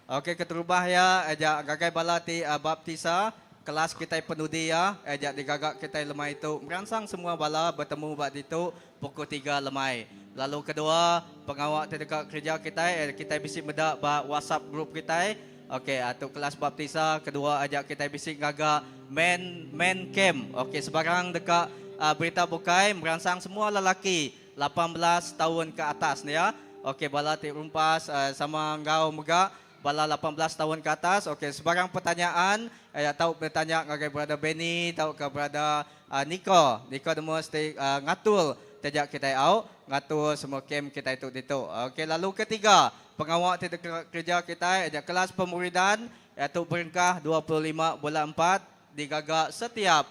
Okey keterubah iya aja gagai bala ti baptisa kelas kitai penudi iya aja digaga kitai lemai tu meransang semua bala betemu ba ditu pukul tiga lemai. Lalu kedua pengawa ti deka kereja kitai kitai bisi meda ba WhatsApp group kitai okey tu kelas baptisa kedua aja kitai bisi ngaga men men camp okey sebarang deka berita bukai meransang semua lelaki 18 taun ke atas ne ya. Okey bala ti rumpas sama enggau mega bala 18 taun ke atas okey sebarang pertanyaan ya tau betanya ngagai brother Benny tauka brother Nico. Nico Demus ti ngatur taja kitai au ngatur semua kem kitai tu ditu. Okey lalu ketiga pengawa ti deka kereja kitai aja kelas pemuridan tu berengkah 25 bulan empat digaga setiap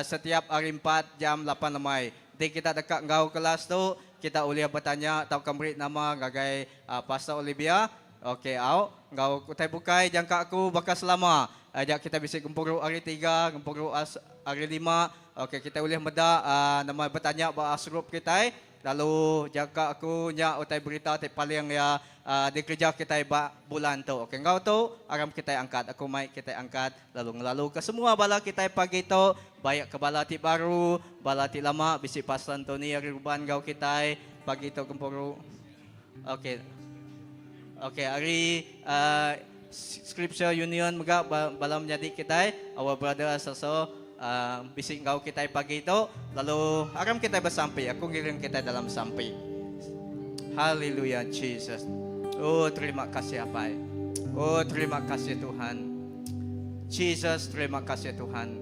Setiap hari empat jam lapan lemai. Enti kita deka enggau kelas tu, kita ulih betanya tauka meri nama ngagai Pastor Olivia. Ok au. Enggau utai bukai jangka aku baka selama. Aja kita bisi gempuru hari tiga, gempuru hari lima. Ok kita ulih meda nama betanya ba asgroup kitai. Lalu jangka aku nya utai berita ti paling iya dikereja kitai ba bulan tu. Ok enggau tu aram kitai angkat. Aku mai kitai angkat lalu ngelaluka semua bala kitai pagi tu baik ke bala ti baru, bala ti lama bisi Pastor Anthony ari Ruban enggau kitai pagi tu gempuru. Ok. Ok ari uhh Scripture Union mega bala menyadi kitai our brother also uhh bisi enggau kitai pagi tu lalu aram kitai besampi aku ngiring kitai dalam sampi. Haleluya Jesus. Oh terima kasih apai. Oh terima kasih Tuhan. Jesus terima kasih Tuhan.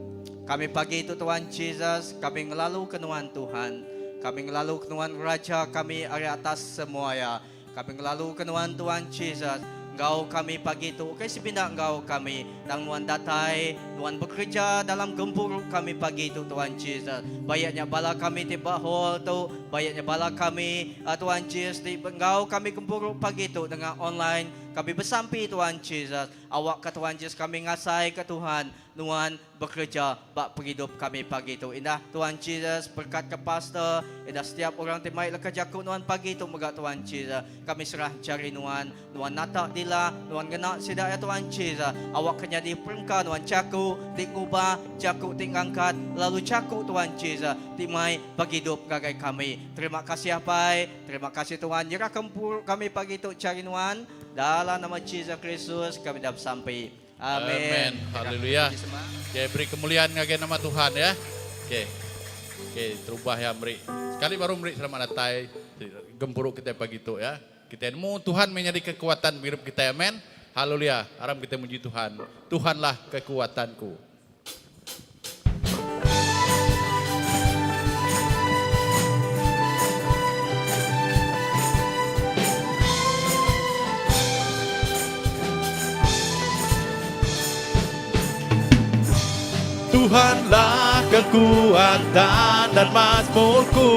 Kami pagi tu Tuhan Jesus kami ngelalu ke nuan Tuhan. Kami ngelalu ke nuan Raja kami ari atas semua ya. Kami ngelaluka nuan Tuan Jesus enggau kami pagi tu ukai semina enggau kami tang nuan datai nuan bekereja dalam gempuru kami pagi tu Tuan Jesus baik nya bala kami ti ba hall tu baik nya bala kami Tuan Jesus ti enggau kami gempuru pagi tu nengah online kami besampi Tuan Jesus awakka Tuan Jesus kami ngasaika Tuhan nuan bekereja ba pengidup kami pagi tu. Indah Tuan Jesus berkat ke pastor, indah setiap orang ti mai leka jaku nuan pagi tu mega Tuan Jesus. Kami serah jari nuan, nuan nata dila, nuan ngena sida ya Tuan Jesus. Awak ke nyadi perengka nuan jaku ti ngubah, jaku ti ngangkat lalu jaku Tuan Jesus ti mai pengidup ngagai kami. Terima kasih Apai, terima kasih Tuhan nyerah ke empuru kami pagi tu jari nuan. Dalam nama Jesus Kristus kami dah besampi. Amen. Haleluya. Okay, beri kemuliaan ngagai nama Tuhan ya. Okay. Okay, terubah ya meri. Sekali baru meri selamat datai gempuru kita pagi tu ya. Kita nemu Tuhan menjadi kekuatan hidup kita. Amen. Haleluya. Aram kita muji Tuhan. Tuhanlah kekuatanku. Tuhanlah kekuatan dan mazmurku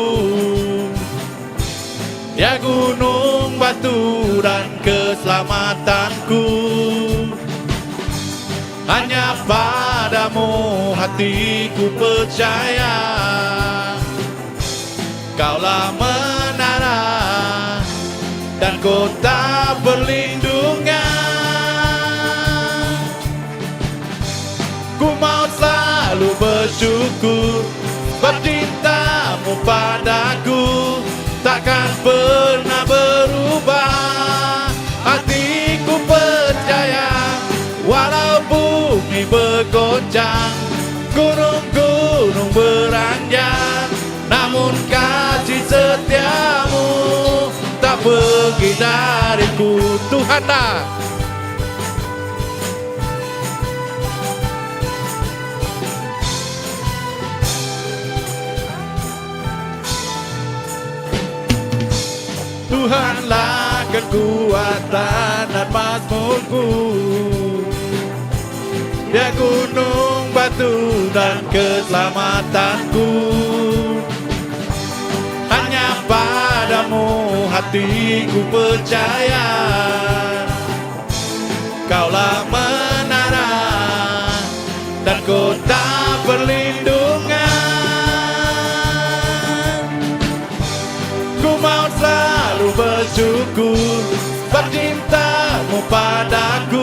Dia gunung batu dan keselamatanku Hanya padamu hatiku percaya Kaulah menara dan kota perlindungan Ku mau selalu bersyukur Sebab cintamu padaku Takkan pernah berubah Hatiku percaya Walau bumi bergoncang Gunung-gunung beranjak Namun kasih setiamu Tak pergi dariku Tuhanlah Tuhanlah kekuatan dan mazmurku Dia gunung batu dan keselamatanku Hanya padamu hatiku percaya Kaulah menara dan kota perlindungan Ku mau selalu bersyukur Sebab cintamu padaku.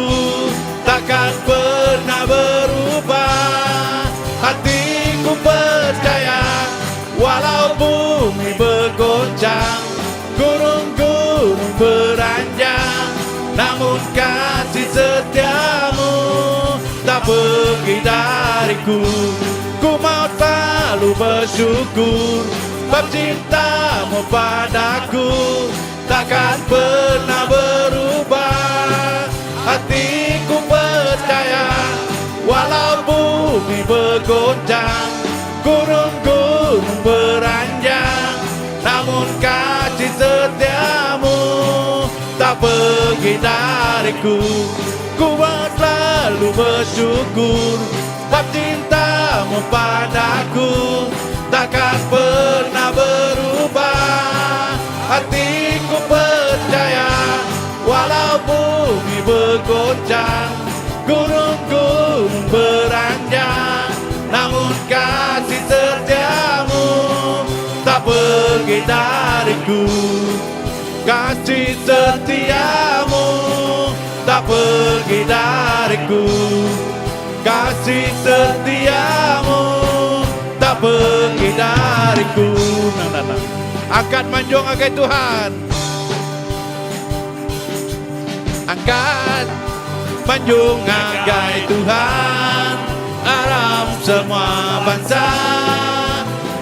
Bergoncang Gunung-gunung beranjang Namun kasih setiamu Tak pergi dariku Ku mau selalu bersyukur Bab cintamu padaku Takkan pernah berubah Hatiku percaya Walau bumi bergoncang Gunung-gunung beranjang Namun kasih setiamu Tak pergi dariku Ku selalu bersyukur Bab cintamu padaku Takkan pernah berubah Hatiku percaya Walau bumi bergoncang Gunung-gunung beranjang Namun kasih setiamu Tak pergi dariku Kasih setiamu Tak pergi dariku Kasih setiamu Tak pergi dariku Nang nang nang. Angkat manjung agai Tuhan Angkat manjung agai Tuhan Aram semua bangsa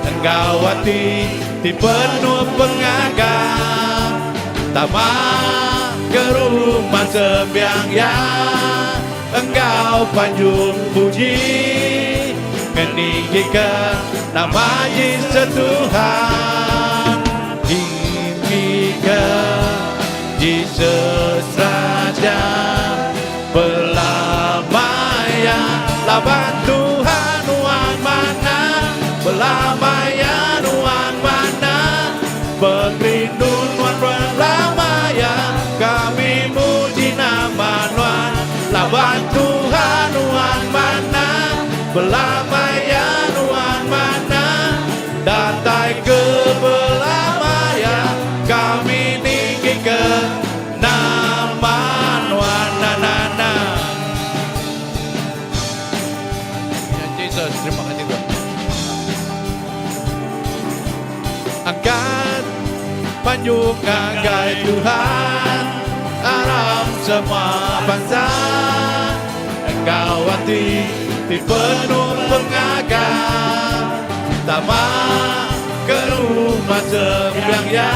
Enggau ati ti penuh pengaga Tama ke rumah sembiang Iya Enggau panjung puji Ngeninggika nama Jesus Tuhan Ninggika Jesus Raja Belamaya Laban Tuhan nuan manah Belamaya nuan manah Pengerindu nuan belamaya Kami muji nama nuan Laban Tuhan nuan manah Belamaya nuan manah Datai ke belamaya Kami ninggi ke nama nuan na na na. Ya Jesus, terima kasih Tuhan. Angkat panjung ngagai Tuhan Aram semua bangsa Enggau ati ti penuh pengaga Tama ke rumah sembiang Iya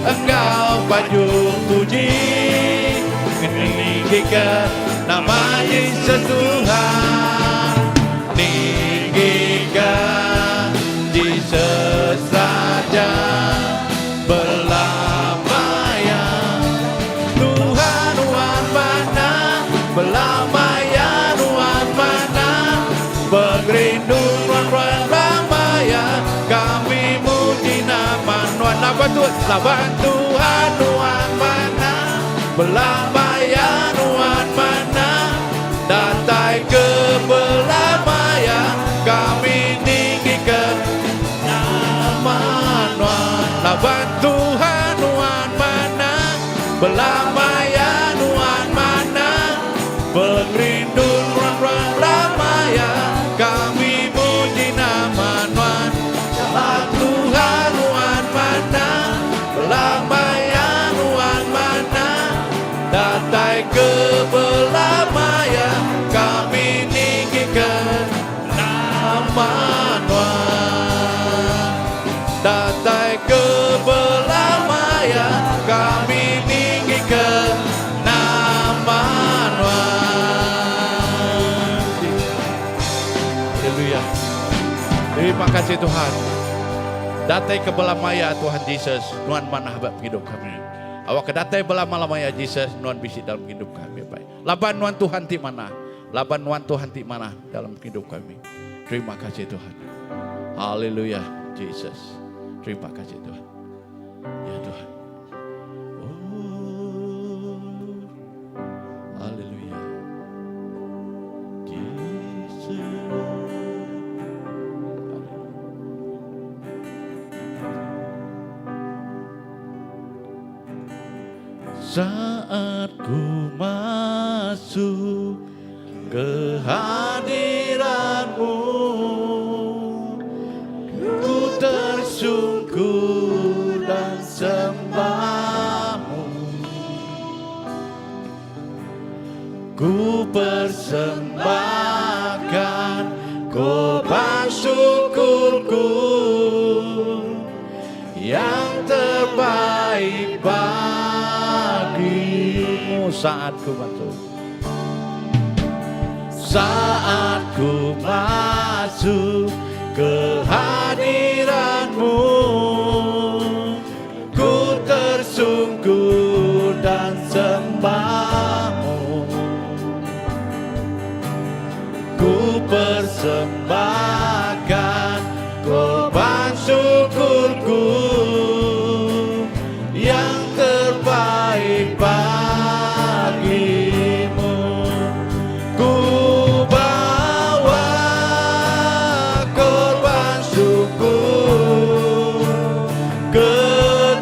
Enggau panjung puji Ninggi ke nama Jesus Tuhan Ninggi ke Jesus Raja Belamaya Tuhan nuan manah Belamaya nuan manah Pengerindu nuan belamaya Kami muji nama nuan Laban Tuhan Laban Tuhan nuan manah Belamaya nuan manah Datai ke belamaya Kami ninggi ke nama nuan Laban Tuhan nuan manah Belamaya nuan manah Pengerindu nuan belamaya Kami muji nama nuan Laban Tuhan nuan manah Belamaya nuan manah Datai ke belamaya Kami ninggi ke nama nuan Datai ke belamaya Kami ninggi ke nama nuan Haleluya. Terima kasih Tuhan. Datai ke belamaya Tuhan Jesus, nuan manah ba pengidup kami. Awak ke datai belama-lamaya Jesus, nuan bisi dalam pengidup kami. Baik. Laban nuan Tuhan ti manah. Laban nuan Tuhan ti manah dalam pengidup kami. Terima kasih Tuhan. Haleluya Jesus. Terima kasih Tuhan. Ya Tuhan. Oh. Haleluya. Jesus. Saat ku masuk ke hadiratmu, ku tersungkur. Ku persembahkan korban syukurku yang terbaik bagimu. Saat ku masuk, saat ku masuk ke hadiratmu, ku tersungkur dan sembahmu. Ku persembahkan korban syukurku yang terbaik bagimu. Ku bawa korban syukur ke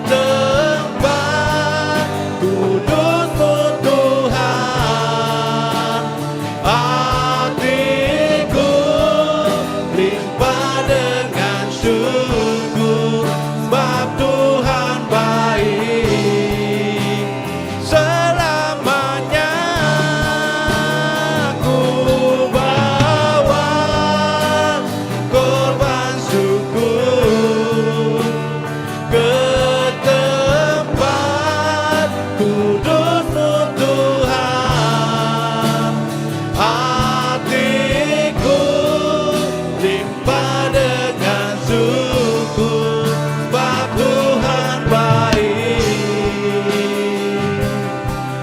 tempat kudusmu Tuhan. Hatiku limpah dengan syukur, sebab Tuhan baik selamanya. Ku bawa korban syukur ke tempat kudusmu Tuhan. Hatiku limpah dengan syukur, sebab Tuhan baik.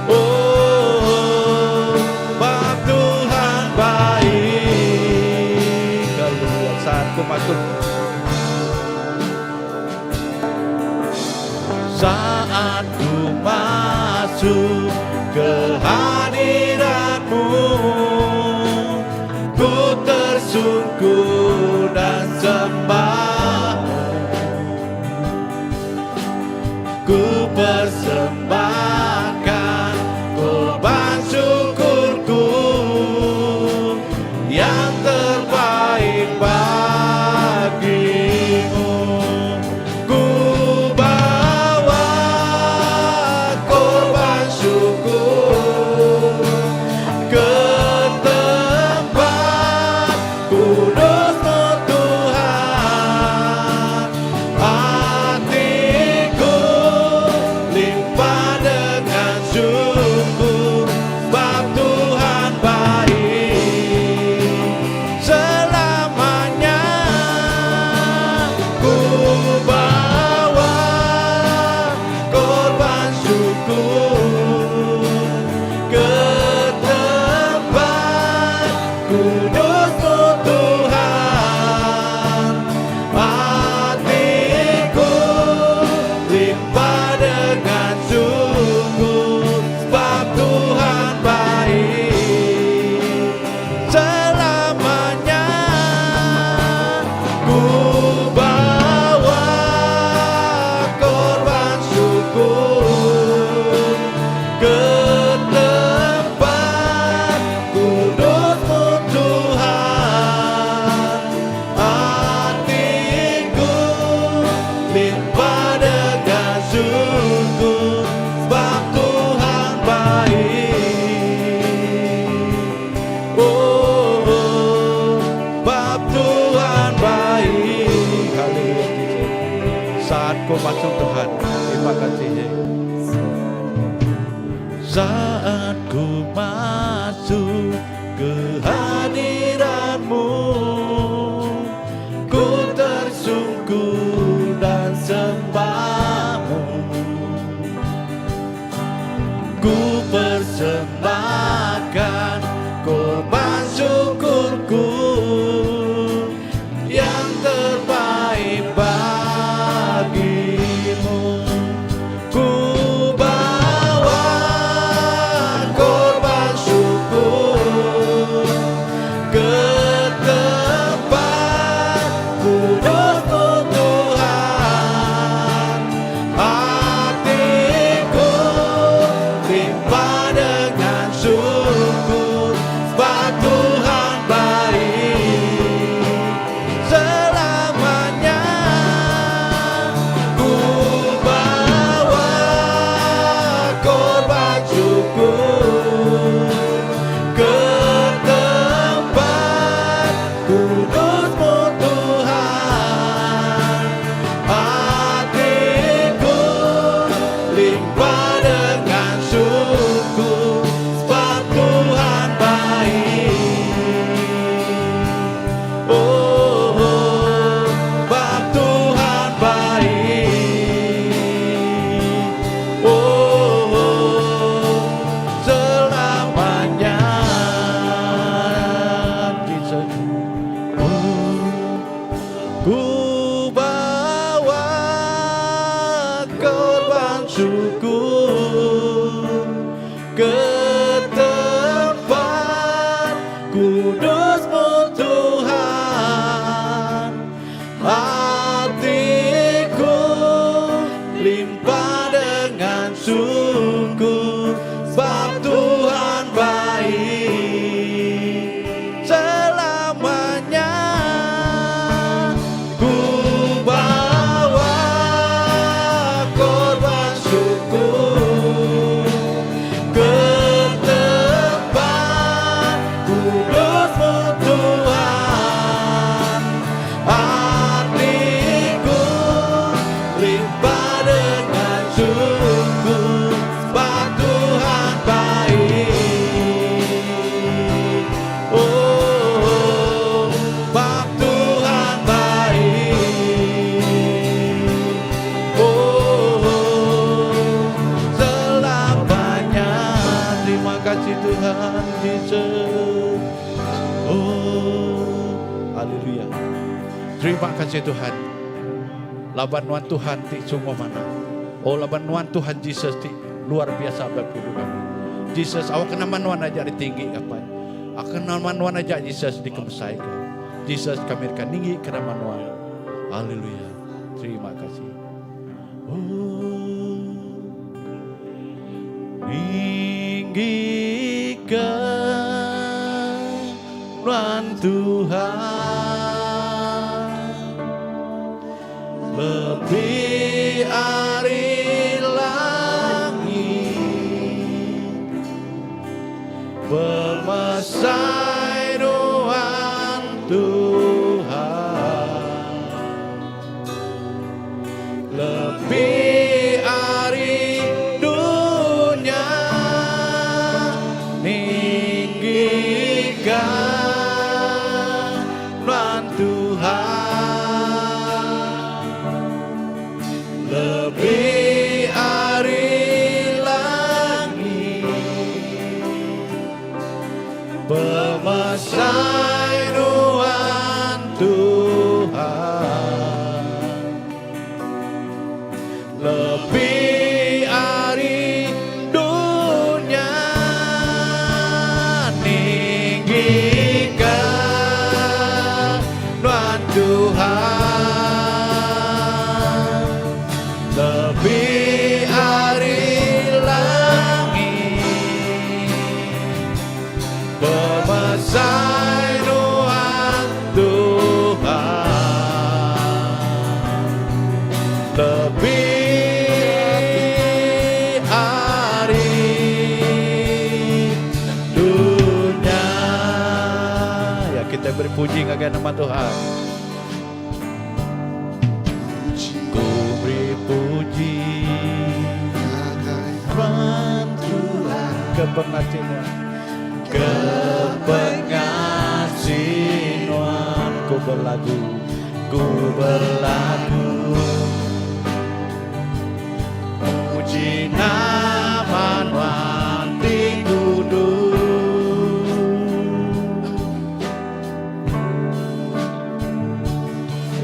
Oh, sebab Tuhan baik. Haleluya. Saat ku masuk, saat ku masuk ke hadiratmu, ku tersungkur dan sembahmu. Ku persembahkan korban syukurku yang terbaik bagimu. Ku bawa korban syukur ke tempat kudusmu Tuhan. Hatiku limpah dengan syukur, sebab Tuhan baik selamanya. Ku bawa korban syukur ke tempat kudusmu Tuhan. Hatiku limpah dengan syukur, sebab Tuhan baik selamanya. Ku bawa korban syukur ke tempat kudusmu Tuhan. Hatiku limpah dengan syukur, sebab Tuhan baik. Oh, sebab Tuhan baik. Haleluya Jesus. Saat ku masuk Tuhan, terima kasih Yesus. Saat ku masuk ke hadiratmu, ku tersungkur dan sembahmu. Ku persembahkan korban syukurku yang terbaik bagimu. Ku bawa korban syukur ke tempat kudusmu Tuhan. Hatiku limpah dengan syukur, sebab Kudusmu Tuhan Hatiku limpah dengan syukur Sebab Tuhan baik selamanya Ku bawa korban syukur Ke tempat kudusmu Tuhan Hatiku limpah dengan syukur Sebab Tuhan baik Oh, sebab Tuhan baik Oh, selamanya Terima kasih Tuhan Yesus Oh, haleluya Terima kasih Tuhan. Laban nuan Tuhan ti sungguh manah. Oh laban nuan Tuhan Jesus ti luar biasa ba pengidup kami. Jesus awak ke nama nuan aja ditinggi ka pai. Awak nama nuan aja Jesus dikemesai ka. Jesus kami deka ninggi ke nama nuan. Haleluya. Terima kasih. Oh, tinggi ke nuan Tuhan lebih ari langit Pemesai nuan Tuhan Lebih ari dunya Tinggikan nuan Tuhan Lebih ari langit Pemesai nuan Tuhan Lebih ari dunya Tinggikan nuan Tuhan Lebih ari langit Pemesai nuan Tuhan Lebih ari dunya Ya kita beri puji ngagai nama Tuhan. Ku beri puji Tuhan Tuhan ke pengasih nuan. Ke pengasih nuan Ku berlagu Ku berlagu Puji nama nuan ti kudus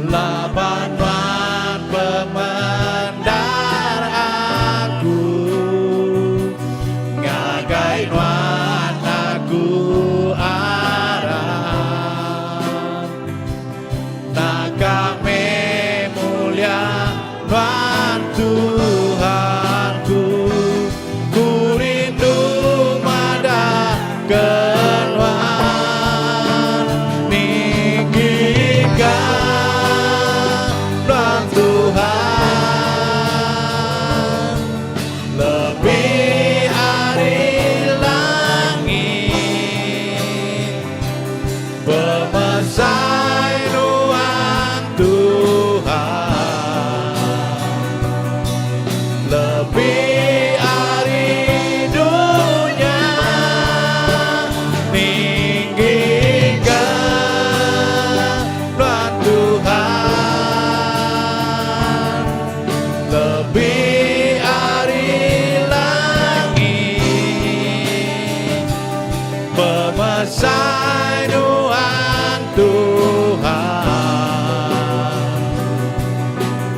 Laban nuan pemendar aku Ngagai nuan aku arap Naka meh mulia nuan Tuhanku Ku rindu madah ke nuan Tinggikan nuan Tuhan Lebih ari langit Pemesai nuan Tuhan Lebih ari dunya Tinggikan nuan Tuhan Lebih ari langit Pemesai nuan Tuhan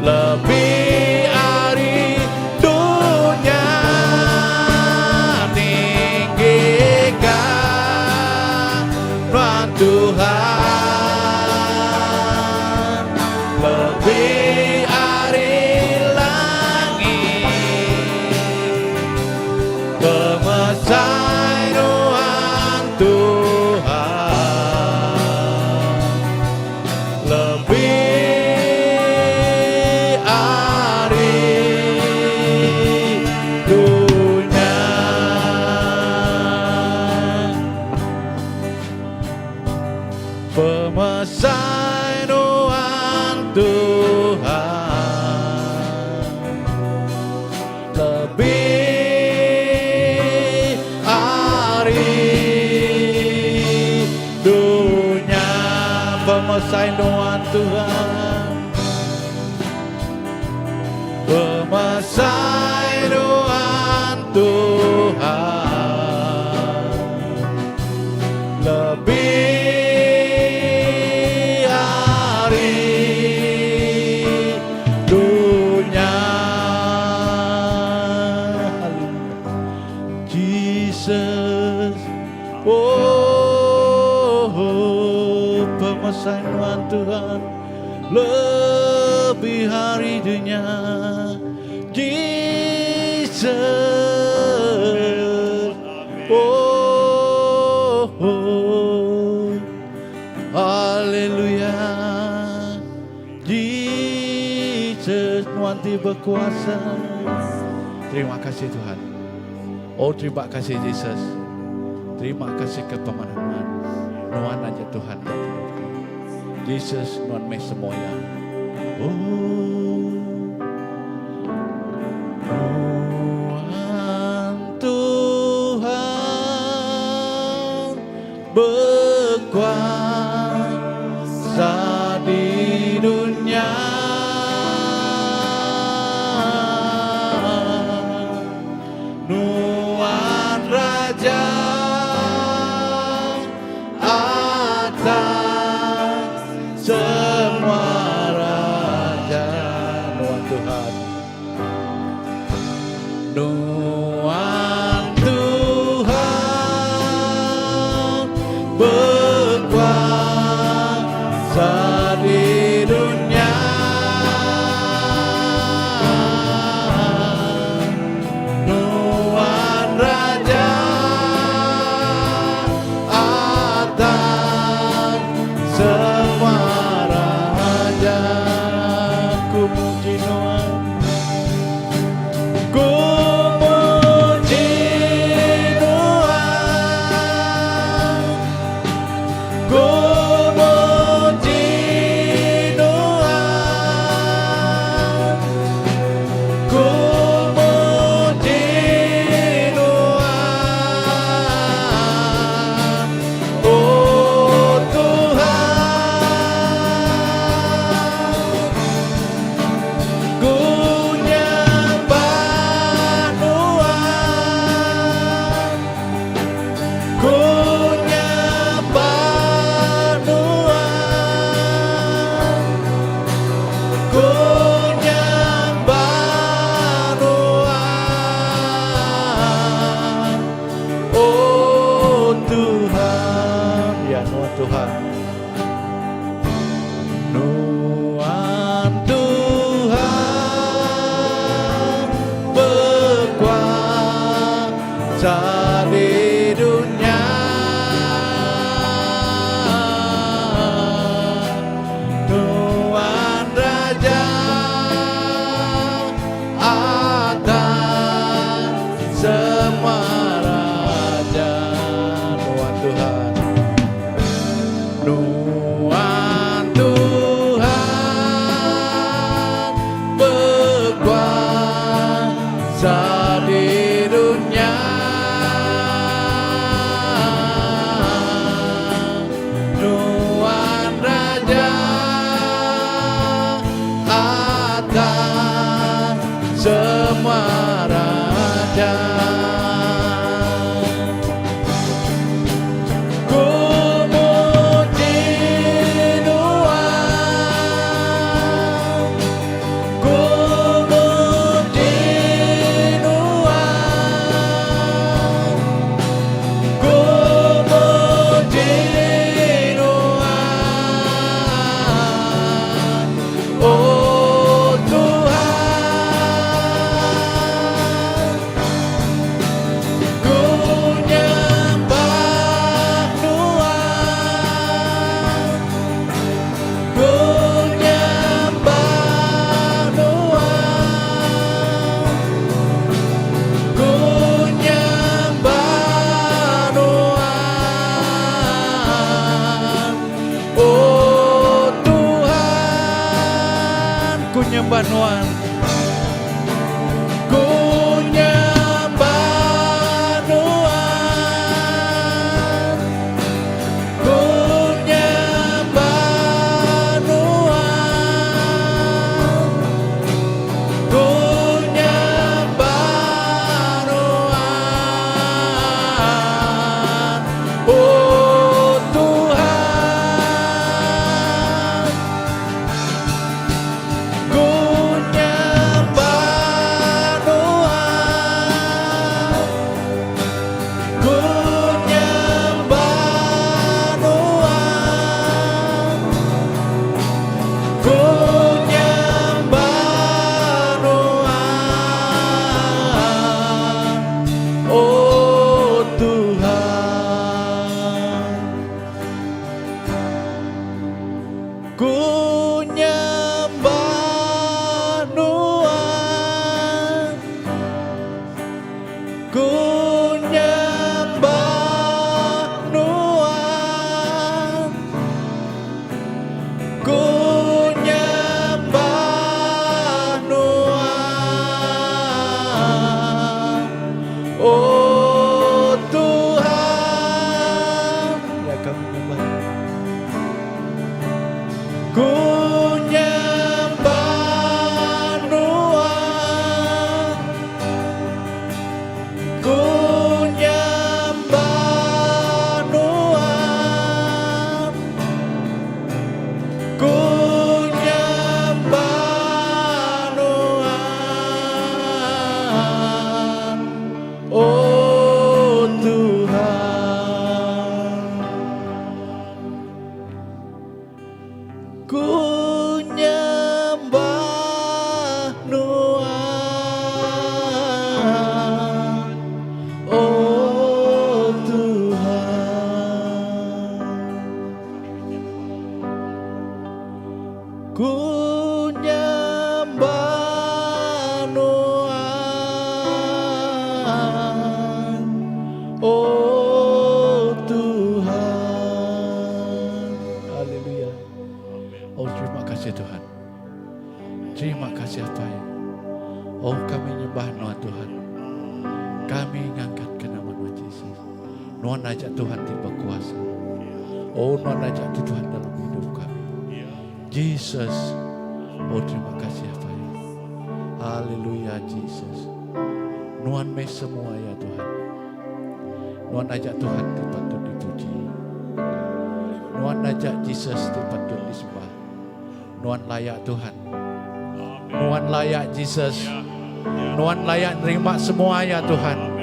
Lebih ari dunya Tinggikan Tuhan lebih ari langit Pemesai Nuan Tuhan lebih ari dunya Pemesai Nuan Tuhan lebih ari dunya Pemesai Nuan Tuhan Pemesai Nuan Tuhan lebih ari dunya Haleluya. Jesus Oh, pemesai Nuan Tuhan lebih ari dunya Jesus Oh, oh Haleluya Jesus Nuan ti berkuasa Terima kasih Tuhan Oh terima kasih Jesus Terima kasih ke pemanah Nuan Nuan aja Tuhan Jesus Nuan meh semuanya Oh Nuan Tuhan berkuasa di dunia Nuan Raja atas semua raja Nuan Tuhan Nuan Tuhan berkuasa di dunia Nuan Raja atas semua raja Ku muji Nuan Ku muji Nuan Ku muji Nuan Ku muji Nuan Oh Tuhan Ku nyembah Nuan Ku nyembah Nuan Ku nyembah Nuan Oh Tuhan Ya Nuan Tuhan Nuan Tuhan berkuasa di dunia Nuan Raja atas semua raja Nuan Tuhan Nuan Tuhan berkuasa di dunia Nuan Raja atas semua raja Ku muji nyembah Nuan. Ku nyembah Nuan. Ku nyembah Nuan. Ku nyembah Nuan. Oh Tuhan. Ku nyembah Nuan. Ku nyembah Nuan. Ku nyembah Nuan. Oh Tuhan. Ku nyembah Nuan. Ku nyembah Nuan. Ku nyembah Nuan. Oh Tuhan. Ya kami nyembah. Ku nyembah Nuan. Ku nyembah Nuan. Ku nyembah Nuan. Oh Tuhan. Ku nyembah Nuan. Oh Tuhan. Ku nyembah Nuan. Oh Tuhan. Haleluya. Oh terima kasih Tuhan. Terima kasih Apai. Oh kami nyembah Nuan Tuhan. Kami ngangkat ke nama Nuan Jesus. Nuan aja Tuhan ti berkuasa. Oh Nuan aja ti Tuhan dalam hidup kami. Jesus. Oh terima kasih Apai. Haleluya Jesus. Nuan meh semua ya Tuhan. Nuan aja Tuhan ti patut dipuji. Nuan aja Jesus ti patut disembah. Nuan layak Tuhan. Nuan layak Jesus. Nuan layak nerima semua ya Tuhan.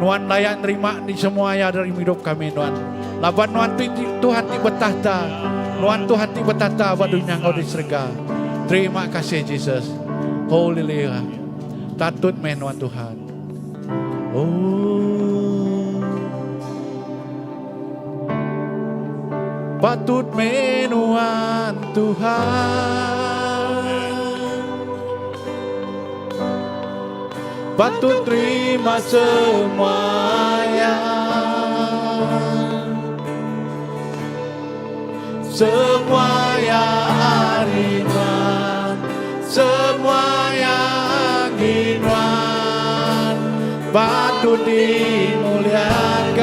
Nuan layak nerima ni semua ya dari hidup kami Nuan. Laban Nuan ti, Tuhan ti bertahta. Nuan Tuhan ti bertahta ba dunia ngau di serega. Terima kasih Jesus. Haleluya. Tatut meh Nuan Tuhan. Oh. Patut meh Nuan Tuhan. Patut terima semuanya. Semuanya ari Nuan, semuanya enggi Nuan, patut dimuliakan.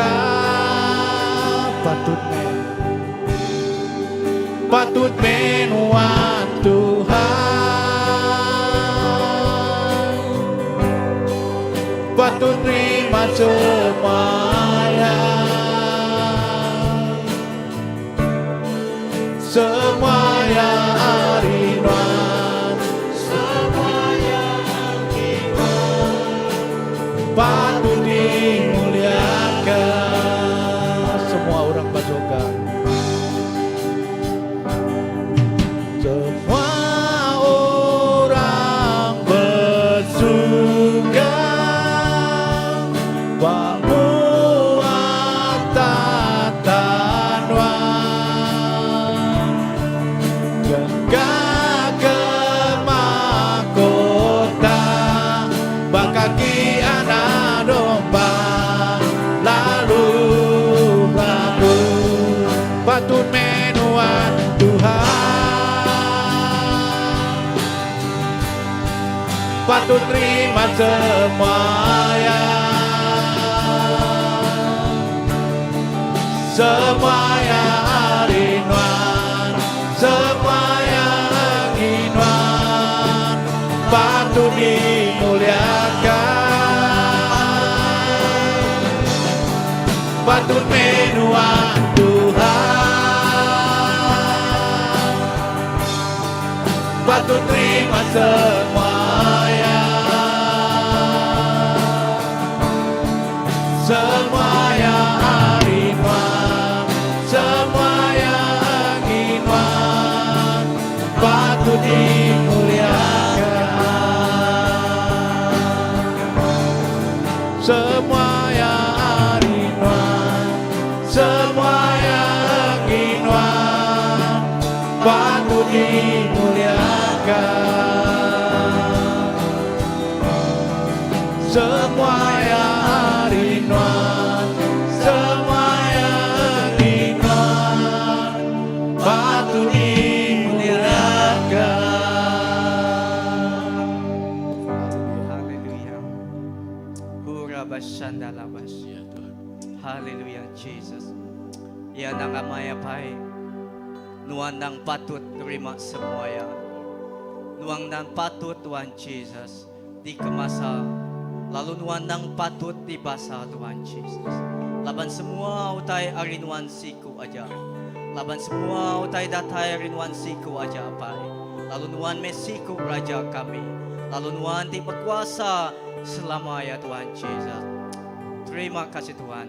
Patut meh, patut meh Nuan Tuhan. Patut terima semuanya. Semuanya ari Nuan, semuanya enggi Nuan, patut dimuliakan. Semua orang berjoga. Semua orang bersuka Bamuat tatanwan Gengga ke mahkota Bakaki anak domba Lalu lalu Patut meh Nuan Tuhan. Patut terima semua ya. Semua yang ari Nuan, semua yang enggi Nuan, patut dimuliakan. Patut menuan Tuhan, patut terima semua ya. Semua yang ari Nuan, semua yang enggi Nuan, patut dimuliakan. Semua yang ari Nuan, semua yang enggi Nuan, patut dimuliakan. Semua yang ari Nuan, semua yang enggi Nuan, patut dimuliakan. Haleluya. Hurabashandalabas. Ya Tuhan. Haleluya Jesus. Ya nang amaya pai. Nuan nang patut terima semua ya. Nuan nang patut Tuhan Jesus dikemasa. Lalu nuan nang patut dibasa Tuhan Jesus. Laban semua utai ari nuan siku aja. Laban semua utai datai ari nuan siku aja apai. Lalu nuan meh siku raja kami. Lalu nuan ti berkuasa selama ya Tuhan Jesus. Terima kasih Tuhan.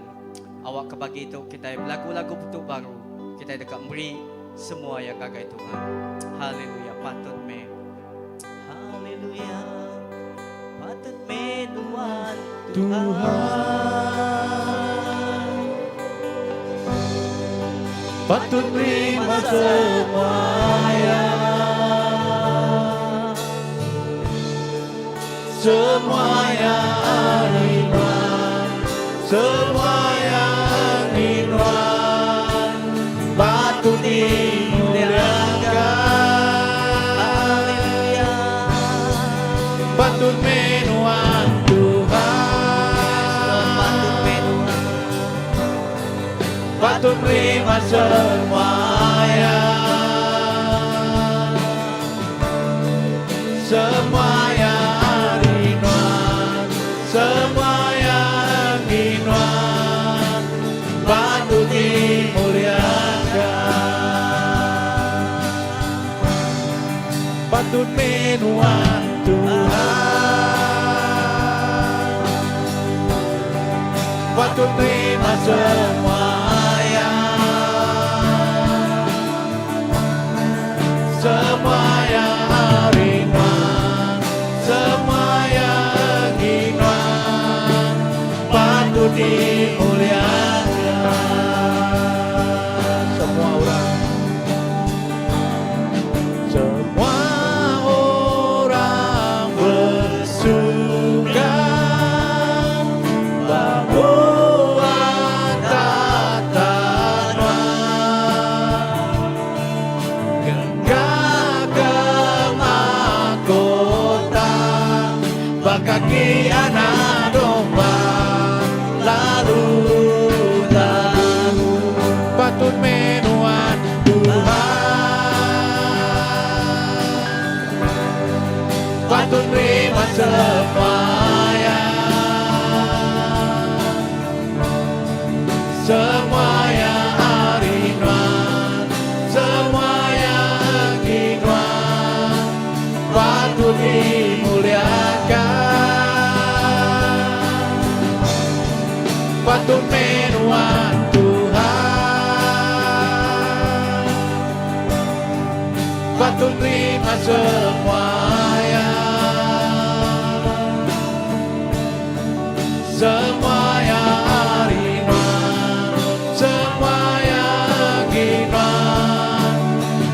Awak ke pagi tu kita belagu-lagu betul baru. Kita dekat beri semua yang gagai Tuhan. Haleluya patut me. Haleluya. Patut me Tuhan. Tuhan patut terima semua ya. Semua yang ari Nuan, semua yang enggi Nuan, patut dimuliakan. Haleluya. Patut menuan Tuhan, Patut me Tuhan. patut terima semua ya. Semua yang ari Nuan, semua yang enggi Nuan, patut dimuliakan. Patut menuan Tuhan, patut terima semua ya. Semua yang ari Nuan, semua yang enggi Nuan, patut dimuliakan. Semua orang, semua orang bersuka bahwa takhta Nuan Gengga ke mahkota bakaki anak domba lalu lalu patut menuan Tuhan patut terima semua ya. Semua yang ari Nuan, semua yang enggi Nuan, patut dimuliakan. Patut menuan Tuhan, patut terima semua ya. Semua yang ari Nuan, semua yang enggi Nuan,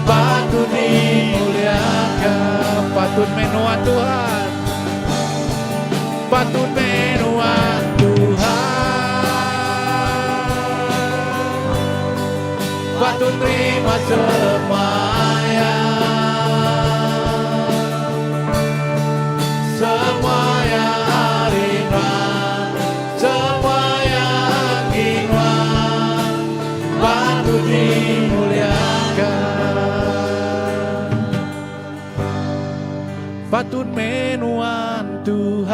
patut dimuliakan. Patut menuan Tuhan, patut menuan Tuhan, patut terima semua ya. Semua Patut meh nuan Tuhan.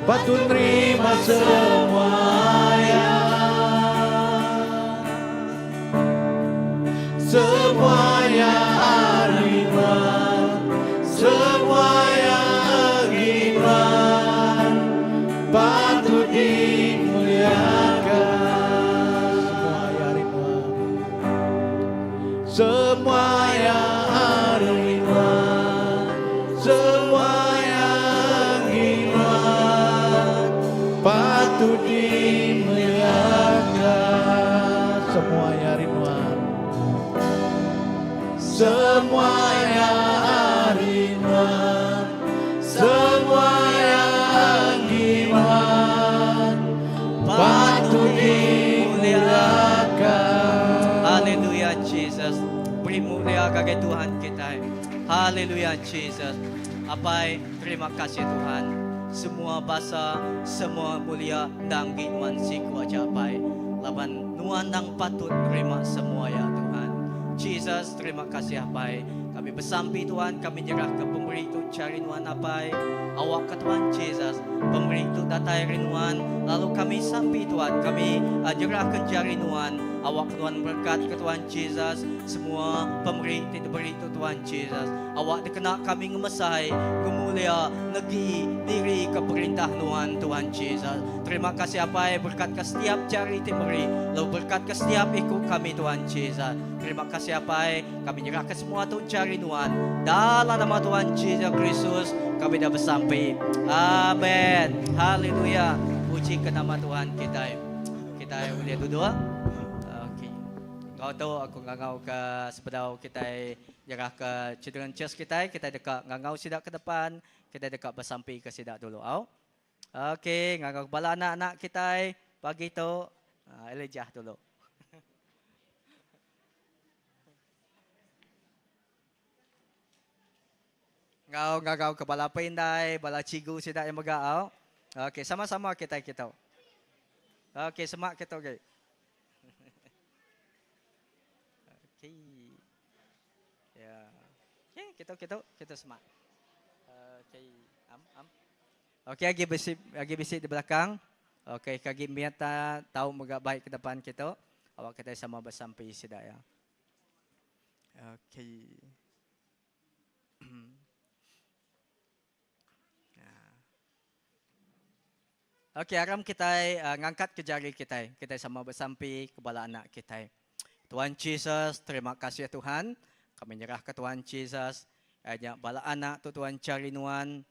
Patut nerima semua ya. Semua ya ari nuan. Semua ya agi nuan. Patut dimuliakan. Semua ya ari nuan. Semua ya ari nuan. Semua ya agi nuan. Patut dimuliakan. Semua ya ari nuan. Semua ya ari nuan. Semua ya agi nuan. Patut dimuliakan. Haleluya Jesus. Beri mulia ngagai Tuhan kitai. Haleluya Jesus. Apai, terima kasih Tuhan. Semua basa, semua mulia endang agi nuan siku aja Apai. Laban nuan endang patut nerima semua ya Tuhan. Jesus, terima kasih Apai. Kami besampi Tuhan, kami nyerahka pemeri tu chari nuan Apai. Awakka Tuhan Jesus, pemeri tu datai ari nuan, lalu kami sampi Tuhan, kami nyerahka jari nuan, awakka nuan merekatka Tuhan Jesus semua pemeri ti diberi tu Tuhan Jesus. Awak dikena kami ngemesai, ngemulia, negi diri ke perintah nuan Tuhan Jesus. Terima kasih Apai berekatka setiap jari ti meri, lalu berekatka setiap iku kami Tuhan Jesus. Terima kasih Apai. Kami nyerahka semua tu jari nuan. Dalam nama Tuhan Jesus Kristus, kami dah besampi. Amen. Haleluya. Puji ke nama Tuhan kitai. Kitai ulih duduk. Okey. Enggau tu aku ngangau ke sebedau kitai nyerah ke children church kitai, kitai deka ngangau sida ke depan, kitai deka besampi ke sida dulu au. Okey, ngangau bala anak-anak kitai pagi tu. Elijah dulu. Enggau ngagau ke bala apai indai, bala cikgu sida yang mega au. Okey, sama-sama kitai kitu. Okey, semak kitu agi. Okey. Ya. Okey, kitu kitu, kitu semak. Okey, am am. Okey, agi bisi agi bisi di belakang. Okey, ke agi mit tau mega baik ke depan kitu. Awak kitai sama besampi sida iya. Okey. Okey, aram kitai uh, ngangkat ke jari kitai. Kitai sama besampi ke bala anak kitai. Tuhan Jesus, terima kasih Tuhan. Kami nyerah ke Tuhan Jesus. Nya bala anak tu Tuhan cari nuan.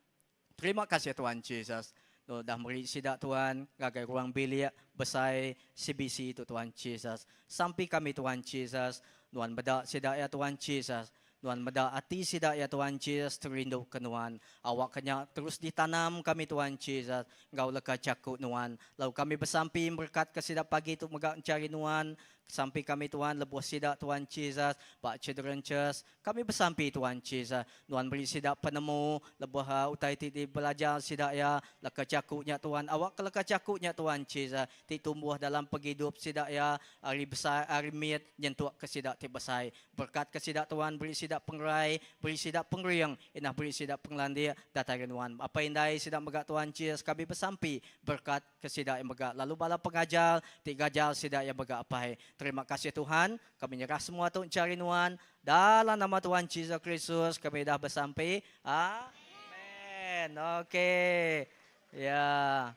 Terima kasih Tuhan Jesus tu dah meri sida Tuhan ngagai ruang bilik besai CBC tu Tuhan Jesus. Sampi kami Tuhan Jesus nuan meda sida iya Tuhan Jesus. Nuan meda ati sida iya Tuhan Jesus terindu ke nuan. Awak ke nya terus ditanam kami Tuhan Jesus enggau leka jaku nuan. Lalu kami besampi merekat ke sida pagi tu mega enchari nuan. Sampi kami Tuhan lebuh sida Tuhan Jesus ba Children Church Kami besampi Tuhan Jesus, nuan meri sida penemu lebuh utai ti dibelajar sida iya, leka jaku nya Tuhan, awakka leka jaku nya Tuhan Jesus ti tumbuh dalam pengidup sida iya ari besai ari mit nyentuk ke sida ti besai. Berekatka sida Tuhan, beri sida pengerai, beri sida pengering, inah beri sida pengelandik datai ari nuan. Apai indai sida mega Tuhan Jesus kami besampi berekat ke sida iya mega lalu bala pengajar ti ngajar sida iya mega Apai. Terima kasih Tuhan. Kami nyerah semua tu enchari nuan. Dalam nama Tuhan Jesus Kristus kami dah besampi. Amen. Okey. Ya.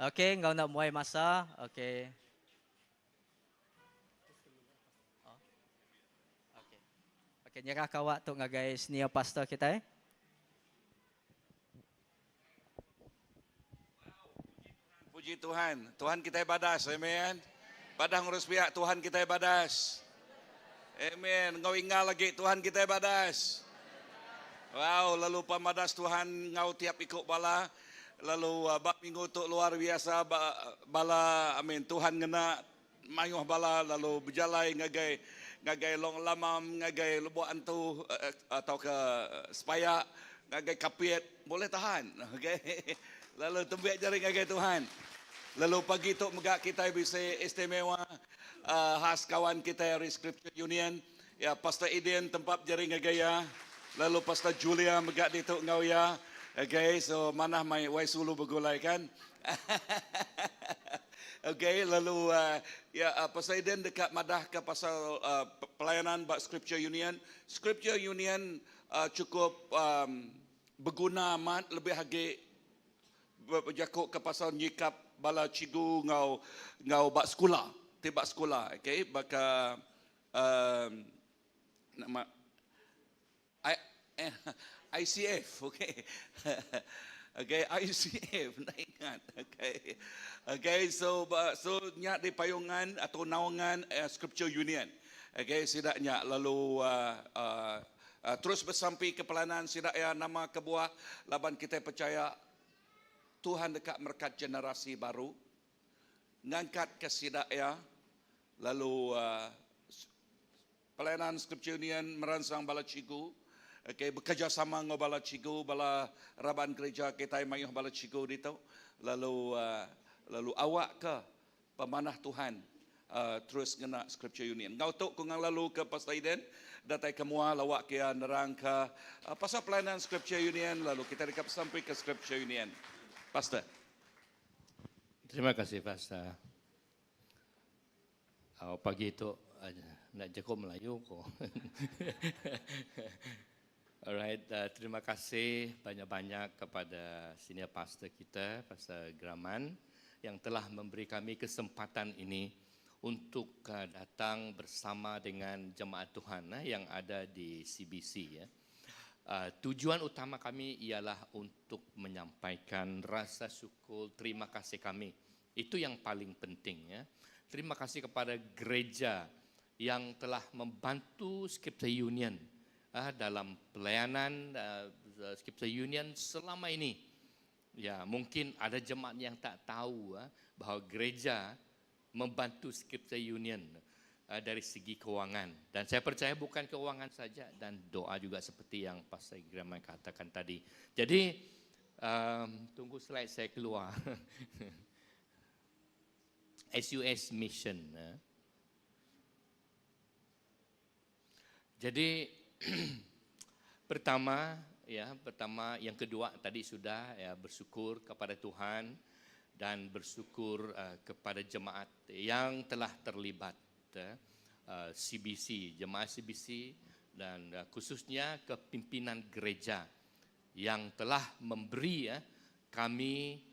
Okey, enggau enda muai masa. Okey. Okey. Okey, nyerah kawak tu ngagai senior pastor kitai. Puji Tuhan. Tuhan kitai badas. Amen. Badah ngurus piak Tuhan kitai badas. Amen. Enggau ingal agi Tuhan kitai badas. Wow, lalu pamadas Tuhan enggau tiap iku bala. Lalu uh, ba minggu tu luar biasa ba, bala amin Tuhan ngena mayuh bala lalu bejalai ngagai ngagai Long Lamam, ngagai Lubok Antu eh, atau ke Sepayak, ngagai Kapit, boleh tahan. Okey. Lalu tembik jari ngagai Tuhan. Lalu pagi tu mega kitai bisi istimewa uh, khas kawan kitai ari Scripture Union. Ya, Pastor Eden tempap jari ngagai iya. Lalu Pastor Julia mega ditu enggau iya. Okay, so manah mai wai sulu begulai kan. okay, lalu uh, ya uh, Pastor Eden deka madah ke pasal uh, pelayanan ba Scripture Union. Scripture Union uh, cukup um, beguna amat lebih agi bejaku ke pasal nyikap bala cikgu ngau ngau ba sekula ti ba sekula okay baka um, nama I, eh, ICF okay okay ICF nak ingat okay okay so so nya di payungan atau naungan uh, Scripture Union okay sidaknya lalu uh, uh, uh, terus bersampi ke pelanan sidak ya nama kebuah laban kita percaya Tuhan dekat merkat generasi baru ngangkat ke sidak ya lalu pelayanan Scripture Union merangsang bala cikgu okay, bekerjasama dengan bala cikgu bala raban gereja kita mayuh bala cikgu ditu lalu lalu awak ke pemanah Tuhan terus ngena Scripture Union. Ngau tu ku ngang lalu ke Pastor Eden datai ke mua lawak kia nerang ke pasal pelayanan Scripture Union lalu kita dekat sampai ke Scripture Union. Pastor. Terima kasih Pastor. Oh, pagi itu nak jago Melayu ko. Alright, terima kasih banyak-banyak kepada senior pastor kita, Pastor Graman, yang telah memberi kami kesempatan ini untuk datang bersama dengan jemaat Tuhan yang ada di CBC. Ya. Tujuan utama kami ialah untuk menyampaikan rasa syukur, terima kasih kami. Itu yang paling penting. Ya. Terima kasih kepada gereja yang telah membantu Scripture Union dalam pelayanan Scripture Union selama ini. Ya, mungkin ada jemaat yang tak tahu bahawa gereja membantu Scripture Union dari segi kewangan. Dan saya percaya bukan kewangan saja dan doa juga seperti yang Pastor Graman katakan tadi. Jadi tunggu slide saya keluar. SUS Mission. Jadi pertama ya, pertama yang kedua tadi sudah ya, bersyukur kepada Tuhan dan bersyukur kepada jemaat yang telah terlibat CBC, jemaat CBC dan khususnya kepimpinan gereja yang telah memberi kami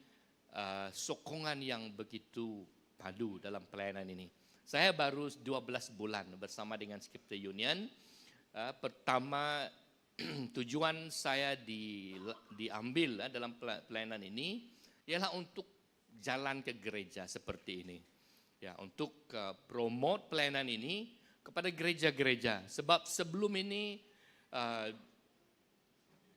sokongan yang begitu padu dalam pelayanan ini. Saya baru 12 bulan bersama dengan Scripture Union. Pertama tujuan saya diambil dalam pelayanan ini ialah untuk jalan ke gereja seperti ini. Ya, untuk promote pelayanan ini kepada gereja-gereja. Sebab sebelum ini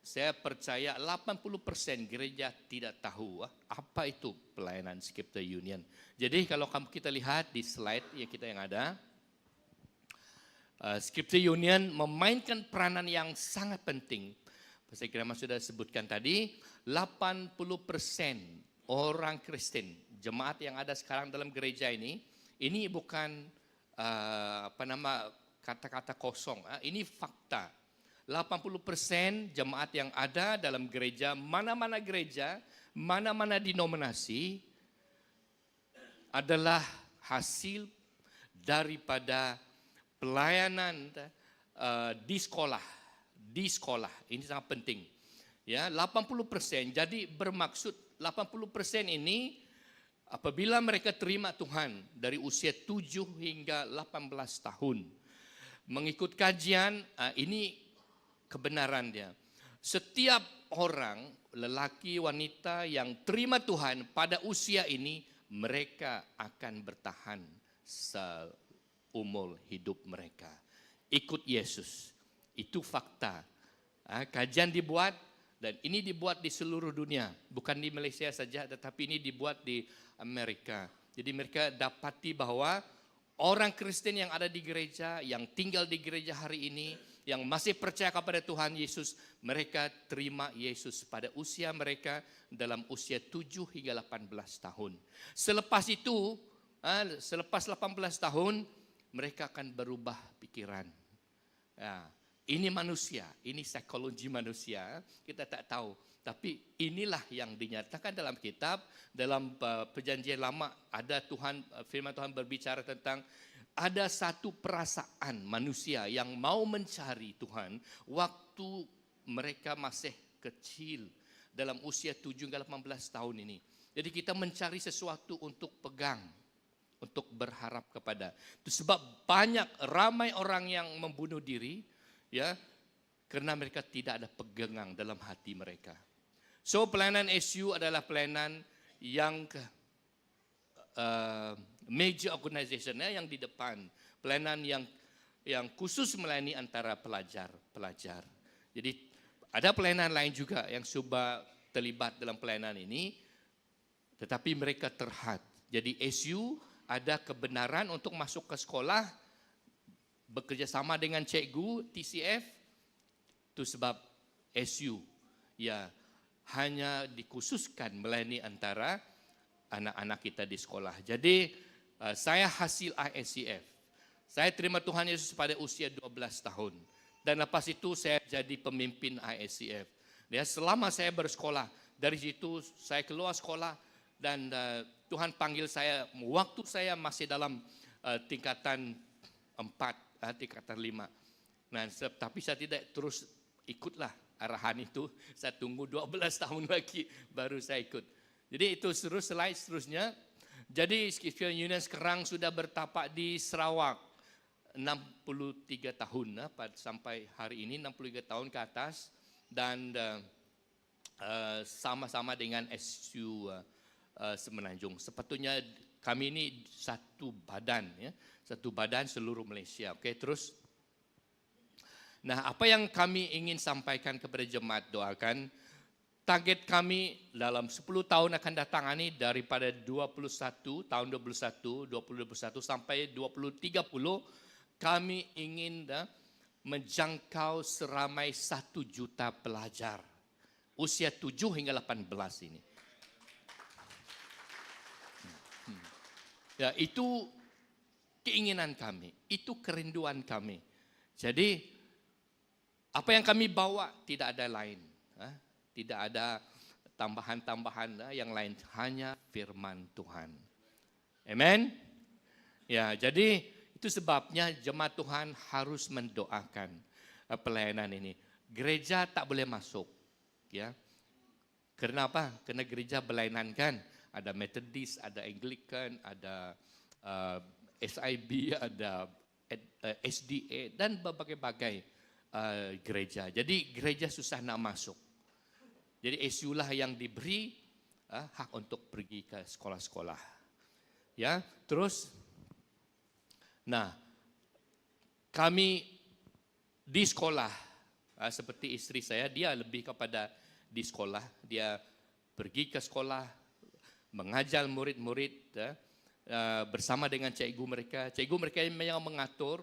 saya percaya 80% gereja tidak tahu apa itu pelayanan Scripture Union. Jadi kalau kita lihat di slide yang kita yang ada, Scripture Union memainkan peranan yang sangat penting. Saya kira Mas sudah sebutkan tadi, 80% orang Kristen, jemaat yang ada sekarang dalam gereja ini, ini bukan kata-kata kosong, ini fakta. 80% jemaat yang ada dalam gereja, mana-mana gereja, mana-mana denominasi adalah hasil daripada pelayanan di sekolah. Di sekolah, ini sangat penting. Ya, 80%. Jadi bermaksud 80% ini apabila mereka terima Tuhan dari usia 7 hingga 18 tahun. Mengikut kajian, ini kebenaran dia. Setiap orang, lelaki, wanita yang terima Tuhan pada usia ini, mereka akan bertahan seumur hidup mereka. Ikut Yesus. Itu fakta. Kajian dibuat dan ini dibuat di seluruh dunia. Bukan di Malaysia saja, tetapi ini dibuat di Amerika. Jadi mereka dapati bahwa orang Kristen yang ada di gereja, yang tinggal di gereja hari ini, yang masih percaya kepada Tuhan Yesus, mereka terima Yesus pada usia mereka dalam usia 7 hingga 18 tahun. Selepas itu, ah, selepas 18 tahun, mereka akan berubah pikiran. Ya, ini manusia, ini psikologi manusia, kita tak tahu. Tapi inilah yang dinyatakan dalam kitab, dalam perjanjian lama ada Tuhan, firman Tuhan berbicara tentang ada satu perasaan manusia yang mau mencari Tuhan waktu mereka masih kecil dalam usia 7 hingga 18 tahun ini. Jadi kita mencari sesuatu untuk pegang, untuk berharap kepada. Itu sebab banyak ramai orang yang membunuh diri ya karena mereka tidak ada pegangan dalam hati mereka. So pelayanan SU adalah pelayanan yang ke, major organization ya, yang di depan, pelayanan yang yang khusus melayani antara pelajar-pelajar. Jadi ada pelayanan lain juga yang cuba terlibat dalam pelayanan ini, tetapi mereka terhad. Jadi SU ada kebenaran untuk masuk ke sekolah bekerjasama dengan cikgu TCF, itu sebab SU ya hanya dikhususkan melayani antara anak-anak kita di sekolah. Jadi saya hasil ISCF. Saya terima Tuhan Yesus pada usia 12 tahun. Dan lepas itu saya jadi pemimpin ISCF. Ya, selama saya bersekolah, dari situ saya keluar sekolah dan Tuhan panggil saya waktu saya masih dalam tingkatan 4, tingkatan 5. Nah, tapi saya tidak terus ikutlah arahan itu. Saya tunggu 12 tahun lagi baru saya ikut. Jadi itu terus slide seterusnya. Jadi Christian Union sekarang sudah bertapak di Sarawak 63 tahun sampai hari ini 63 tahun ke atas dan sama-sama dengan SU Semenanjung. Sepatutnya kami ini satu badan ya, satu badan seluruh Malaysia. Okey, terus. Nah, apa yang kami ingin sampaikan kepada jemaat doakan target kami dalam 10 tahun akan datang ini daripada 21 tahun 21 2021 sampai 2030 kami ingin dah, menjangkau seramai 1 juta pelajar usia 7 hingga 18 ini. Ya, itu keinginan kami, itu kerinduan kami. Jadi apa yang kami bawa tidak ada lain. Tidak ada tambahan-tambahan yang lain, hanya firman Tuhan. Amen. Ya, jadi itu sebabnya jemaat Tuhan harus mendoakan pelayanan ini. Gereja tak boleh masuk, ya. Kenapa? Karena gereja berlainan kan. Ada Methodist, ada Anglican, ada SIB, ada SDA dan berbagai-bagai gereja. Jadi gereja susah nak masuk. Jadi SU lah yang diberi hak untuk pergi ke sekolah-sekolah. Ya, terus nah kami di sekolah seperti istri saya, dia lebih kepada di sekolah, dia pergi ke sekolah mengajar murid-murid bersama dengan cikgu mereka. Cikgu mereka yang mengatur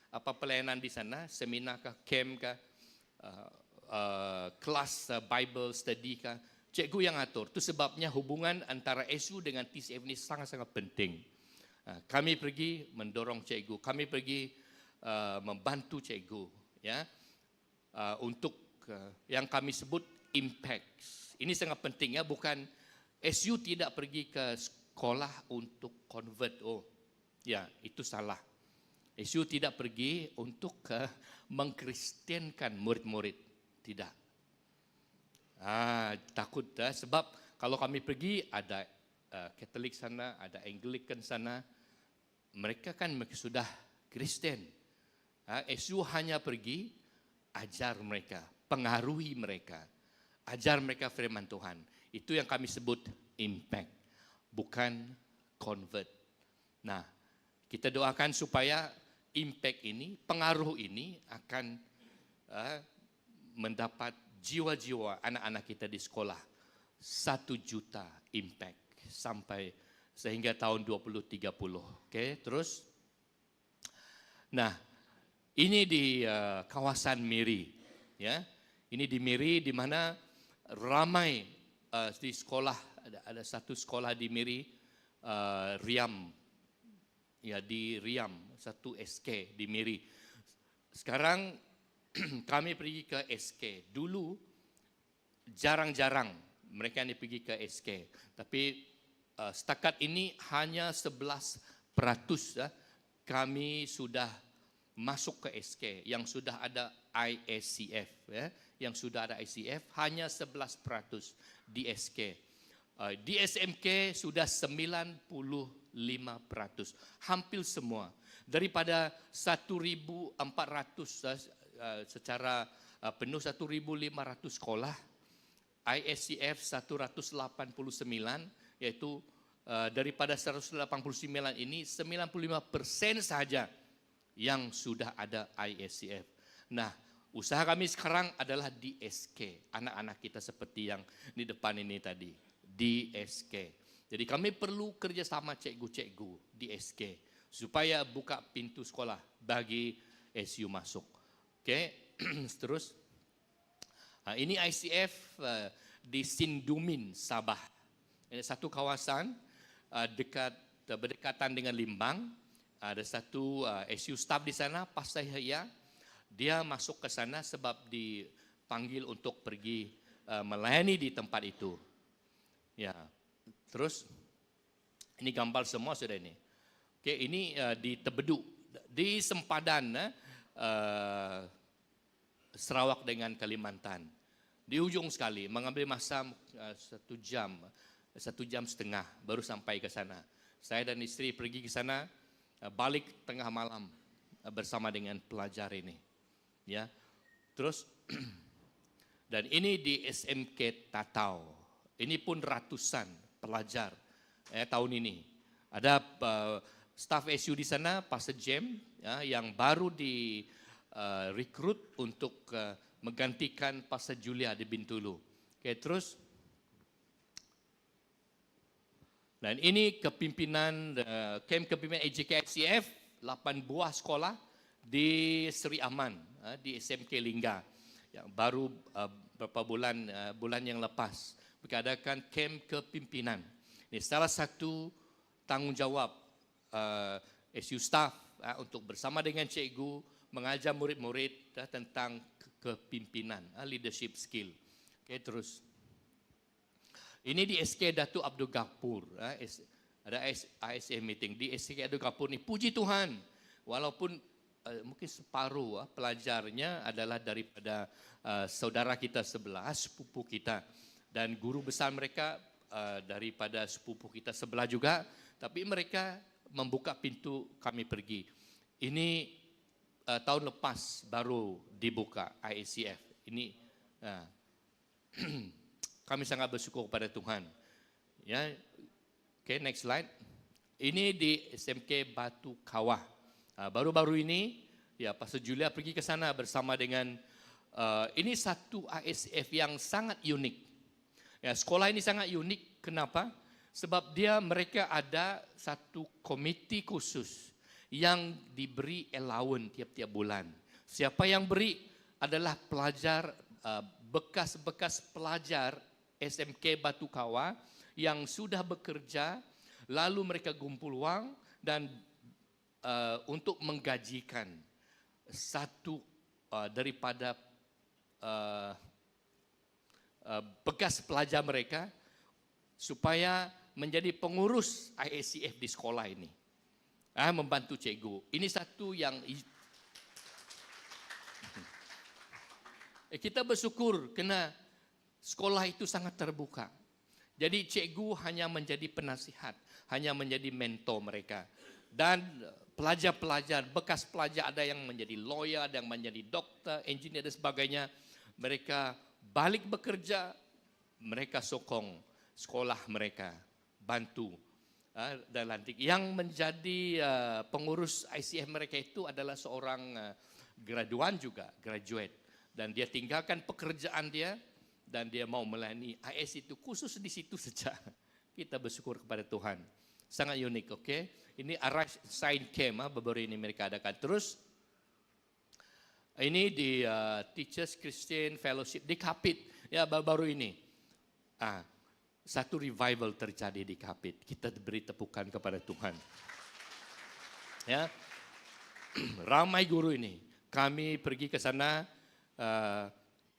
apa pelayanan di sana, seminar kah, camp kah, kelas Bible study kah, cikgu yang atur. Itu sebabnya hubungan antara SU dengan TCF ini sangat-sangat penting. Kami pergi mendorong cikgu, kami pergi membantu cikgu, ya, untuk yang kami sebut impact. Ini sangat penting ya, bukan SU tidak pergi ke sekolah untuk convert. Oh, ya itu salah. SU tidak pergi untuk mengkristenkan murid-murid. Tidak. Takut dah, sebab kalau kami pergi ada Katolik sana, ada Anglican sana. Mereka kan sudah Kristen. SU hanya pergi ajar mereka, pengaruhi mereka, ajar mereka firman Tuhan. Itu yang kami sebut impact, bukan convert. Nah, kita doakan supaya impact ini, pengaruh ini akan mendapat jiwa-jiwa anak-anak kita di sekolah. 1 juta impact sampai sehingga tahun 2030. Oke, terus. Nah, Ini di uh, kawasan Miri, ya. Ini di Miri di mana ramai uh, di sekolah ada, ada satu sekolah di Miri uh, Riam ya di Riam satu SK di Miri. Sekarang kami pergi ke SK. Dulu jarang-jarang mereka ni pergi ke SK. Tapi uh, setakat ini hanya 11% uh, kami sudah masuk ke SK yang sudah ada ISCF ya, yang sudah ada ICF hanya 11% di SK. Uh, di SMK sudah 95%, hampir semua. Daripada 1,400 uh, secara uh, penuh 1,500 sekolah, ISCF 189 iaitu daripada 189 ini 95% saja yang sudah ada ISCF. Nah, usaha kami sekarang adalah di SK, anak-anak kita seperti yang di depan ini tadi, di SK. Jadi kami perlu kerjasama cikgu-cikgu di SK supaya buka pintu sekolah bagi SU masuk. Okey, terus. Ha, ini ICF uh, di Sindumin, Sabah. Ini satu kawasan uh, dekat uh, berdekatan dengan Limbang. Ada satu SU staff di sana, Pastor Yahya. Dia masuk ke sana sebab dipanggil untuk pergi melayani di tempat itu. Ya, terus ini gambar semua sudah ini. Okey, ini di Tebedu, di sempadan Sarawak dengan Kalimantan. Di ujung sekali, mengambil masa 1 jam, 1 jam setengah baru sampai ke sana. Saya dan istri pergi ke sana, balik tengah malam bersama dengan pelajar ini. Ya, terus dan ini di SMK Tatau. Ini pun ratusan pelajar tahun ini. Ada staf SU di sana, Pastor Jem, ya, yang baru di rekrut untuk menggantikan Pastor Julia di Bintulu. Okey, terus. Dan ini kepimpinan, kem kepimpinan AJK ICF, 8 buah sekolah di Seri Aman, di SMK Lingga. Yang baru beberapa bulan, bulan yang lepas, mengadakan kem kepimpinan. Ini salah satu tanggungjawab SU staff untuk bersama dengan cikgu mengajar murid-murid tentang kepimpinan, leadership skill. Okey, terus. Ini di SK Datuk Abdul Ghapur, ada ISA meeting di SK Datuk Ghapur ni. Puji Tuhan, walaupun mungkin separuh pelajarnya adalah daripada saudara kita sebelah, sepupu kita, dan guru besar mereka daripada sepupu kita sebelah juga, tapi mereka membuka pintu kami pergi. Ini tahun lepas baru dibuka IACF. Ini kami sangat bersyukur kepada Tuhan. Ya, okay, next slide. Ini di SMK Batu Kawah. Baru-baru ini, ya, Pastor Julia pergi ke sana bersama dengan ini satu ISF yang sangat unik. Ya, sekolah ini sangat unik. Kenapa? Sebab mereka ada satu komiti khusus yang diberi allowance tiap-tiap bulan. Siapa yang beri adalah pelajar, bekas-bekas pelajar SMK Batu Kawah yang sudah bekerja, lalu mereka kumpul wang dan untuk menggajikan satu daripada bekas pelajar mereka supaya menjadi pengurus IACF di sekolah ini. Membantu cikgu. Ini satu yang kita bersyukur kerana sekolah itu sangat terbuka. Jadi cikgu hanya menjadi penasihat, hanya menjadi mentor mereka. Dan pelajar-pelajar, bekas pelajar ada yang menjadi lawyer, ada yang menjadi doktor, engineer dan sebagainya. Mereka balik bekerja, mereka sokong sekolah mereka, bantu. Dan lantik. Yang menjadi pengurus ICF mereka itu adalah seorang graduan juga, graduate. Dan dia tinggalkan pekerjaan dia dan dia mau melayani IS itu khusus di situ saja. Kita bersyukur kepada Tuhan. Sangat unik, okey. Ini Arise Sign Camp, beberapa ini mereka adakan. Terus, Ini di uh, Teachers Christian Fellowship di Kapit ya baru-baru ini. Ah, satu revival terjadi di Kapit. Kita beri tepukan kepada Tuhan. Ya. Ramai guru ini. Kami pergi ke sana uh,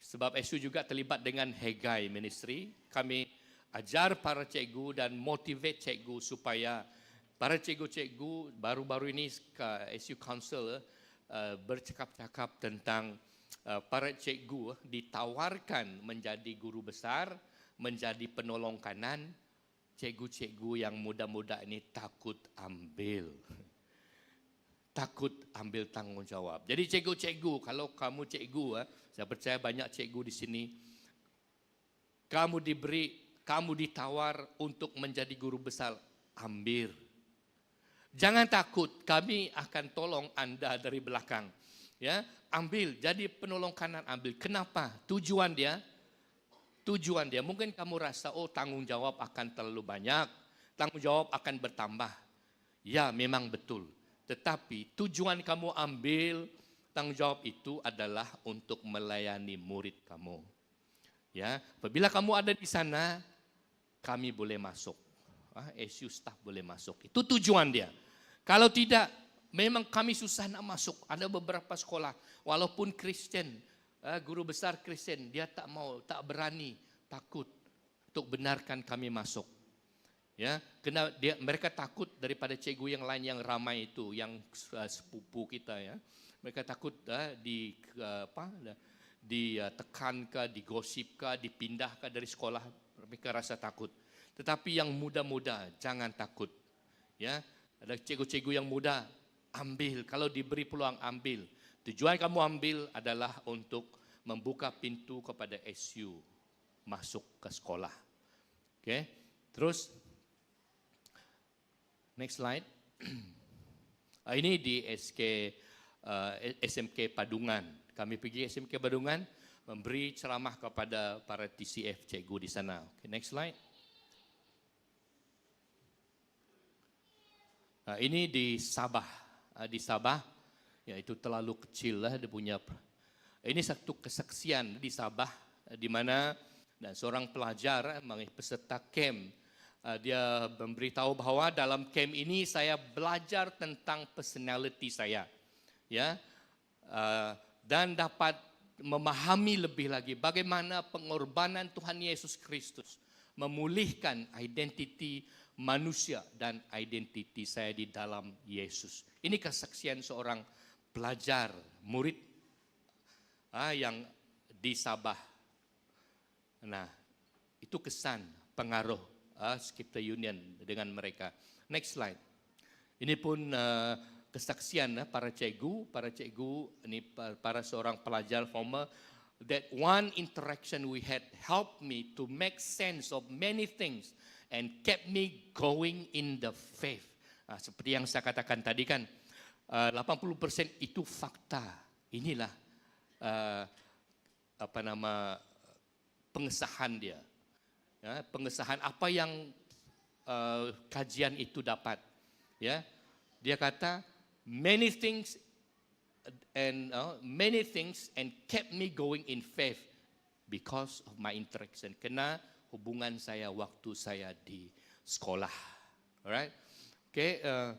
sebab SU juga terlibat dengan Hegai Ministry. Kami ajar para cikgu dan motivate cikgu supaya para cikgu-cikgu baru-baru ini ke SU Council uh, bercakap-cakap tentang uh, para cikgu ditawarkan menjadi guru besar, menjadi penolong kanan. Cikgu-cikgu yang muda-muda ini takut ambil takut ambil tanggungjawab. Jadi cikgu-cikgu, kalau kamu cikgu, eh, saya percaya banyak cikgu di sini, kamu diberi, kamu ditawar untuk menjadi guru besar, ambil. Jangan takut, kami akan tolong anda dari belakang. Ya, ambil, jadi penolong kanan ambil. Kenapa? Tujuan dia, tujuan dia. Mungkin kamu rasa, oh tanggungjawab akan terlalu banyak, tanggungjawab akan bertambah. Ya, memang betul. Tetapi tujuan kamu ambil tanggungjawab itu adalah untuk melayani murid kamu. Ya, apabila kamu ada di sana, kami boleh masuk. Ah, SU staff boleh masuk. Itu tujuan dia. Kalau tidak, memang kami susah nak masuk. Ada beberapa sekolah, walaupun Kristen, ah, guru besar Kristen, dia tak mau, tak berani, takut untuk benarkan kami masuk. Ya, kena dia mereka takut daripada cikgu yang lain yang ramai itu, yang uh, sepupu kita ya. Mereka takut uh, di uh, apa ditekan ke, digosip ke, dipindah ke dari sekolah, mereka rasa takut. Tetapi yang muda-muda jangan takut. Ya, ada cikgu-cikgu yang muda ambil kalau diberi peluang ambil. Tujuan kamu ambil adalah untuk membuka pintu kepada SU masuk ke sekolah. Okey. Terus Next slide. Ah, ini di SK uh, SMK Padungan. Kami pergi SMK Padungan memberi ceramah kepada para TCF cikgu di sana. Okay, next slide. Uh, ini di Sabah. Uh, di Sabah, ya itu terlalu kecil lah dia punya. Ini satu kesaksian di Sabah di mana dan seorang pelajar peserta camp dia memberitahu bahawa dalam camp ini saya belajar tentang personality saya. Ya. Uh, dan dapat memahami lebih lagi bagaimana pengorbanan Tuhan Yesus Kristus memulihkan identiti manusia dan identiti saya di dalam Yesus. Ini kesaksian seorang pelajar, murid ah, yang di Sabah. Nah, itu kesan pengaruh uh, Scripture Union dengan mereka. Next slide. Ini pun uh, kesaksian uh, para cikgu, para cikgu ini para seorang pelajar former that one interaction we had helped me to make sense of many things and kept me going in the faith. Uh, seperti yang saya katakan tadi kan, uh, 80% itu fakta. Inilah uh, apa nama pengesahan dia. Ya, pengesahan apa yang uh, kajian itu dapat. Ya, dia kata many things and uh, many things and kept me going in faith because of my interaction. Kena hubungan saya waktu saya di sekolah. Alright, okay. Uh,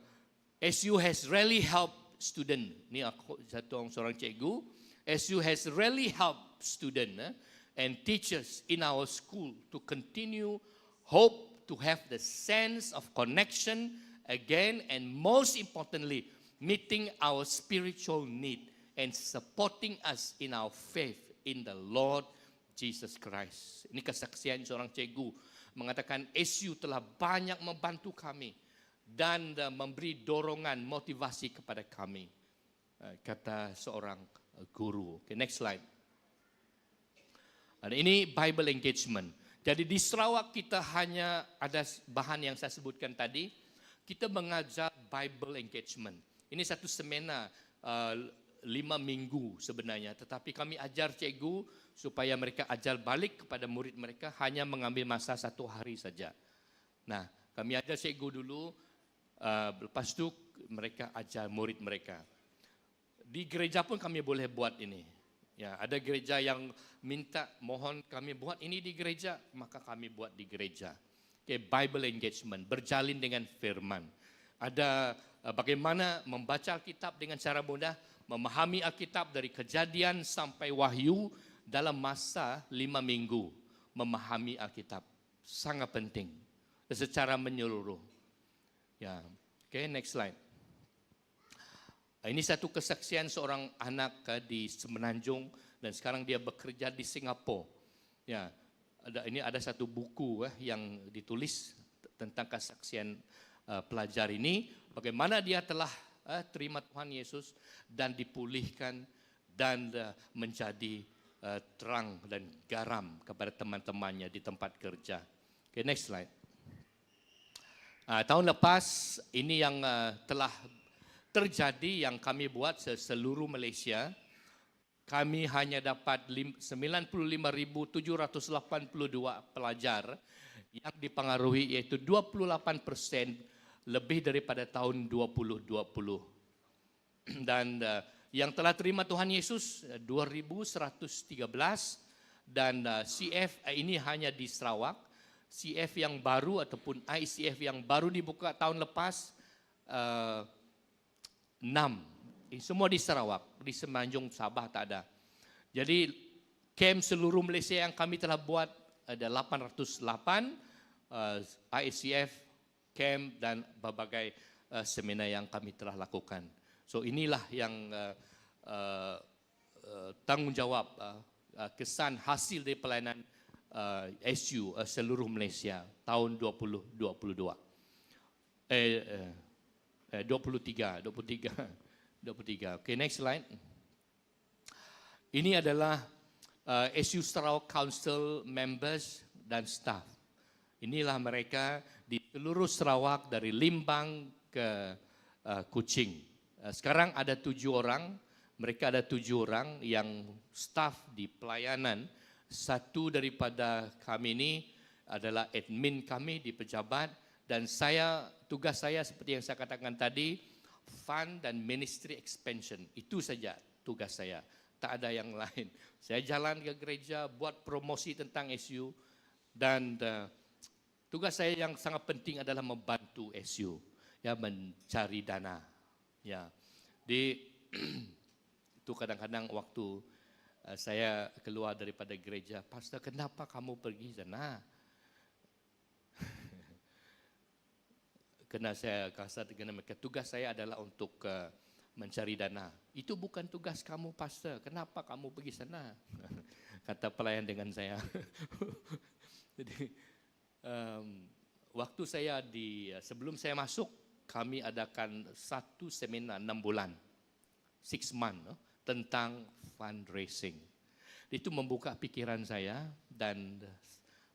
SU has really helped student. Ni aku satu orang seorang cikgu. SU has really helped student eh, and teachers in our school to continue hope to have the sense of connection again and most importantly meeting our spiritual need and supporting us in our faith in the Lord Jesus Christ. Ini kesaksian seorang cikgu mengatakan SU telah banyak membantu kami dan uh, memberi dorongan motivasi kepada kami. Uh, kata seorang guru. Okay, next slide. Dan ini Bible engagement. Jadi di Sarawak kita hanya ada bahan yang saya sebutkan tadi. Kita mengajar Bible engagement. Ini satu seminar uh, lima minggu sebenarnya. Tetapi kami ajar cikgu supaya mereka ajar balik kepada murid mereka hanya mengambil masa satu hari saja. Nah, kami ajar cikgu dulu, uh, lepas tu mereka ajar murid mereka. Di gereja pun kami boleh buat ini. Ya, ada gereja yang minta mohon kami buat ini di gereja, maka kami buat di gereja. Okay, Bible engagement, berjalin dengan firman. Ada bagaimana membaca Alkitab dengan cara mudah, memahami Alkitab dari kejadian sampai wahyu dalam masa 5 minggu. Memahami Alkitab sangat penting secara menyeluruh. Ya, okay, next slide. Ini satu kesaksian seorang anak di Semenanjung dan sekarang dia bekerja di Singapura. Ya, ada ini ada satu buku eh, yang ditulis tentang kesaksian pelajar ini, bagaimana dia telah terima Tuhan Yesus dan dipulihkan dan menjadi terang dan garam kepada teman-temannya di tempat kerja. Okay, next slide. Tahun lepas ini yang telah terjadi yang kami buat seluruh Malaysia. Kami hanya dapat 95,782 pelajar yang dipengaruhi iaitu 28% lebih daripada tahun 2020. Dan yang telah terima Tuhan Yesus 2113 dan CF ini hanya di Sarawak. CF yang baru ataupun ICF yang baru dibuka tahun lepas 6. Ini semua di Sarawak, di Semenanjung Sabah tak ada. Jadi camp seluruh Malaysia yang kami telah buat ada 808 ICF camp dan berbagai seminar yang kami telah lakukan. So inilah yang tanggungjawab kesan hasil dari pelayanan SU seluruh Malaysia tahun 2022. Eh, eh, eh 23, 23, 23. Okay, next slide. Ini adalah SU Sarawak Council members dan staff. Inilah mereka di seluruh Sarawak dari Limbang ke Kuching. Sekarang ada tujuh orang, mereka ada tujuh orang yang staff di pelayanan. Satu daripada kami ini adalah admin kami di pejabat dan saya tugas saya seperti yang saya katakan tadi fund dan ministry expansion itu saja tugas saya tak ada yang lain saya jalan ke gereja buat promosi tentang SU dan tugas saya yang sangat penting adalah membantu SU ya mencari dana ya di itu kadang-kadang waktu saya keluar daripada gereja pastor kenapa kamu pergi sana kena saya kasar dengan mereka. Tugas saya adalah untuk mencari dana. Itu bukan tugas kamu, pastor. Kenapa kamu pergi sana? Kata pelayan dengan saya. Jadi, waktu saya di sebelum saya masuk, kami adakan satu seminar 6 bulan, 6 month, no, tentang fundraising. Itu membuka pikiran saya dan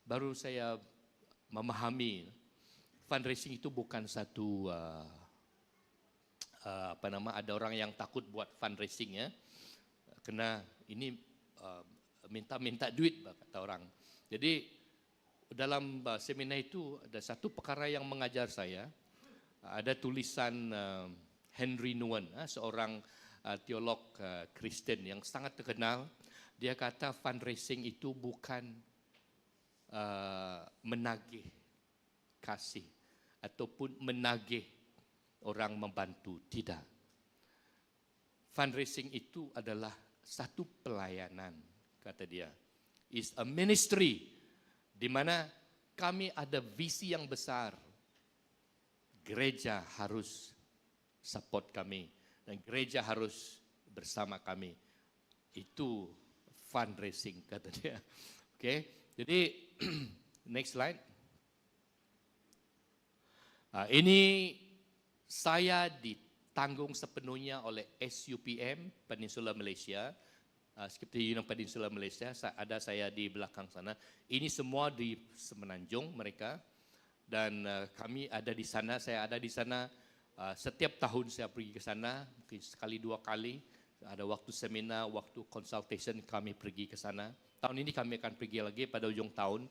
baru saya memahami fundraising itu bukan satu apa nama ada orang yang takut buat fundraising ya kena ini minta-minta duit kata orang jadi dalam seminar itu ada satu perkara yang mengajar saya ada tulisan Henri Nouwen seorang teolog Kristen yang sangat terkenal dia kata fundraising itu bukan menagih kasih ataupun menagih orang membantu. Tidak. Fundraising itu adalah satu pelayanan, kata dia. Is a ministry di mana kami ada visi yang besar. Gereja harus support kami dan gereja harus bersama kami. Itu fundraising kata dia. Okay, jadi next slide. Ini saya ditanggung sepenuhnya oleh SUPM Peninsula Malaysia. Seperti Union Peninsula Malaysia, ada saya di belakang sana. Ini semua di Semenanjung mereka dan kami ada di sana, saya ada di sana. Setiap tahun saya pergi ke sana, mungkin sekali dua kali. Ada waktu seminar, waktu consultation kami pergi ke sana. Tahun ini kami akan pergi lagi pada ujung tahun.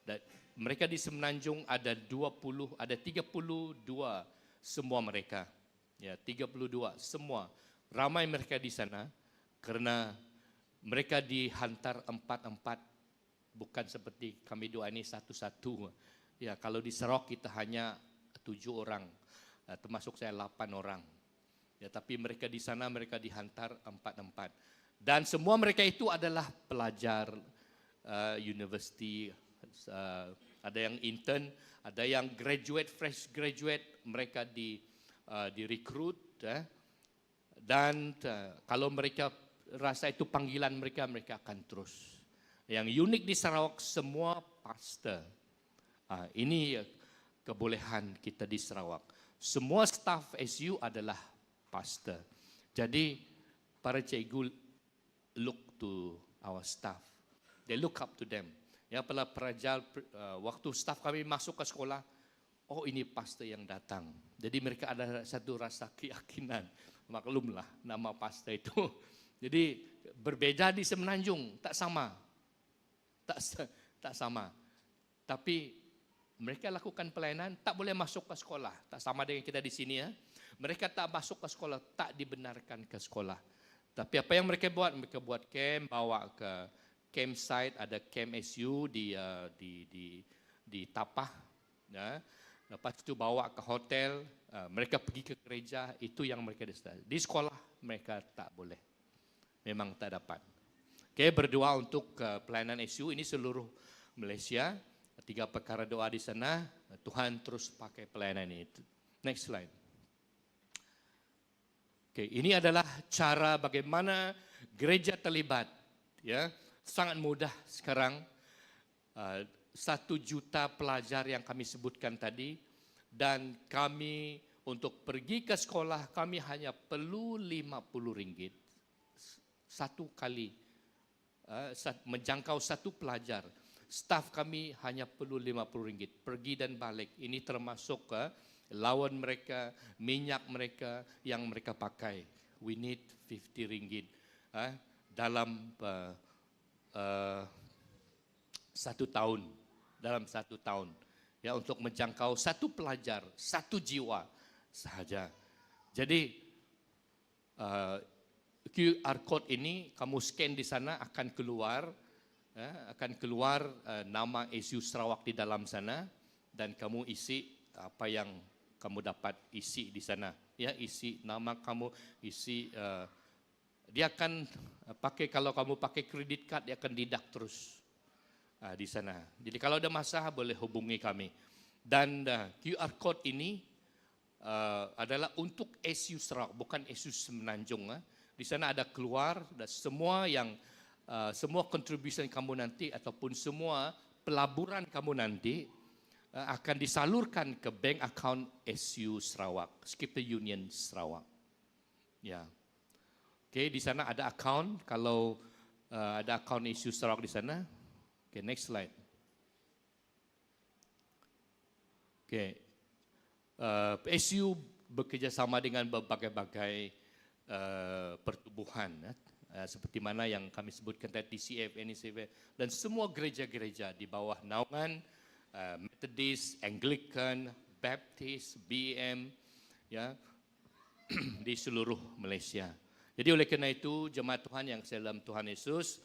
Dan mereka di Semenanjung ada 20, ada 32 semua mereka. Ya, 32 semua. Ramai mereka di sana kerana mereka dihantar empat-empat bukan seperti kami dua ini satu-satu. Ya, kalau di Sarawak kita hanya tujuh orang, eh, termasuk saya lapan orang. Ya, tapi mereka di sana mereka dihantar empat-empat. Dan semua mereka itu adalah pelajar uh, universiti, uh, ada yang intern, ada yang graduate, fresh graduate, mereka di uh, direkrut. Eh, dan uh, kalau mereka rasa itu panggilan mereka, mereka akan terus. Yang unik di Sarawak, semua pastor. Uh, ini kebolehan kita di Sarawak. Semua staff SU adalah pastor. Jadi para cikgu look to our staff. They look up to them. Ya, para pelajar waktu staff kami masuk ke sekolah, oh ini pastor yang datang. Jadi mereka ada satu rasa keyakinan. Maklumlah nama pastor itu. Jadi berbeza di Semenanjung, tak sama. Tak tak sama. Tapi mereka lakukan pelayanan tak boleh masuk ke sekolah. Tak sama dengan kita di sini ya. Mereka tak masuk ke sekolah, tak dibenarkan ke sekolah. Tapi apa yang mereka buat? Mereka buat camp, bawa ke campsite, ada camp SU di uh, di di di Tapah. Ya. Lepas itu bawa ke hotel, uh, mereka pergi ke gereja, itu yang mereka di sekolah mereka tak boleh. Memang tak dapat. Okey, berdoa untuk uh, pelayanan SU ini seluruh Malaysia. Tiga perkara doa di sana, Tuhan terus pakai pelayanan ini. Next slide. Okey, ini adalah cara bagaimana gereja terlibat. Ya, sangat mudah sekarang. 1 juta pelajar yang kami sebutkan tadi dan kami untuk pergi ke sekolah kami hanya perlu 50 ringgit satu kali menjangkau satu pelajar. Staf kami hanya perlu 50 ringgit pergi dan balik. Ini termasuk allowance mereka, minyak mereka yang mereka pakai. We need 50 ringgit dalam satu tahun, dalam satu tahun ya untuk menjangkau satu pelajar, satu jiwa sahaja. Jadi QR code ini kamu scan di sana akan keluar ya, akan keluar nama SU Sarawak di dalam sana dan kamu isi apa yang kamu dapat isi di sana ya isi nama kamu isi dia akan pakai kalau kamu pakai credit card dia akan deduct terus di sana. Jadi kalau ada masalah boleh hubungi kami. Dan QR code ini adalah untuk SU Sarawak bukan SU Semenanjung. Di sana ada keluar dan semua yang semua contribution kamu nanti ataupun semua pelaburan kamu nanti akan disalurkan ke bank account SU Sarawak, Scripture Union Sarawak. Ya. Okey, di sana ada account kalau ada account SU Sarawak di sana. Okay, next slide. Okay. SU bekerjasama dengan berbagai-bagai pertubuhan uh, seperti mana yang kami sebutkan tadi TCF, NECF dan semua gereja-gereja di bawah naungan Methodist, Anglican, Baptist, BM ya di seluruh Malaysia. Jadi oleh kerana itu jemaat Tuhan yang saya dalam Tuhan Yesus,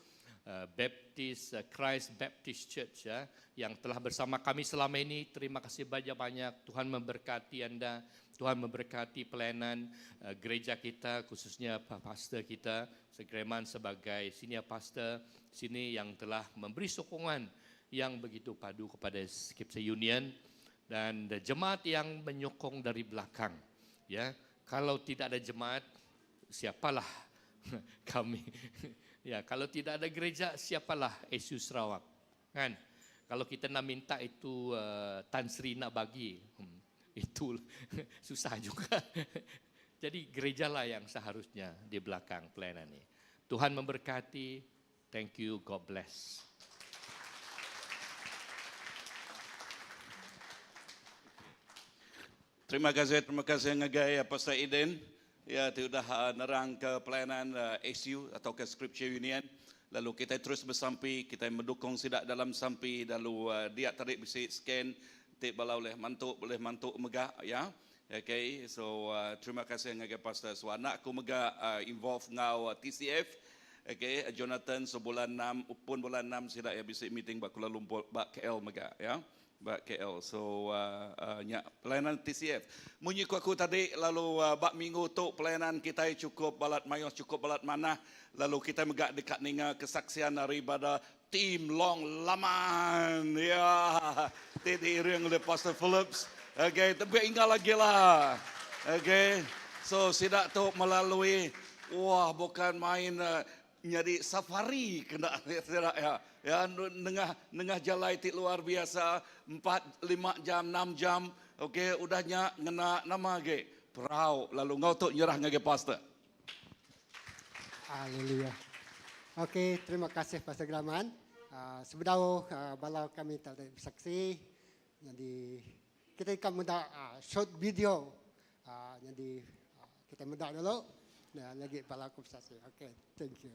Baptist Christ Baptist Church ya yang telah bersama kami selama ini terima kasih banyak-banyak Tuhan memberkati anda Tuhan memberkati pelayanan gereja kita khususnya pastor kita Segreman sebagai senior pastor sini yang telah memberi sokongan yang begitu padu kepada Scripture Union dan jemaat yang menyokong dari belakang ya kalau tidak ada jemaat siapalah kami Ya, kalau tidak ada gereja, siapalah SU Sarawak? Kan? Kalau kita nak minta itu Tan Sri nak bagi, itu susah juga. Jadi gerejalah yang seharusnya di belakang pelayanan ini. Tuhan memberkati. Thank you. God bless. Terima kasih, terima kasih ngagai Pastor Eden. Ya, tu dah nerang ke pelayanan SU atau ke Scripture Union. Lalu kita terus bersampi, kita mendukung sidak dalam sampi lalu dia tarik bisi scan tik bala boleh mantuk boleh mantuk megah ya. Okay, so uh, terima kasih ngagai pastor. So anak aku mega uh, involved ngau uh, TCF. Okay, Jonathan sebulan 6 pun bulan 6 sida ya bisi meeting ba Kuala Lumpur ba KL mega ya. Ba KL. So uh, uh, nya pelayanan TCF. Munyi ku aku tadi lalu uh, ba minggu tu pelayanan kita cukup balat mayuh cukup balat manah lalu kita mega dekat ninga kesaksian daripada Team Long Laman. Ya. Ti diiring oleh Pastor Phillips. Okay, tapi ingat lagi lah. Okay. So sidak tu melalui wah bukan main uh, nyadi safari kena sidak ya. Ya nengah nengah jalai ti luar biasa 4 5 jam 6 jam. Okay, udahnya ngena nama ge perau lalu ngau tu nyerah ngagai pastor. Haleluya. Okey, terima kasih Pastor Graman. Uh, sebedau uh, bala kami tak ada bersaksi, jadi kita akan muda uh, short video. Uh, jadi uh, kita muda dulu, dan lagi bala aku bersaksi. Okey, thank you.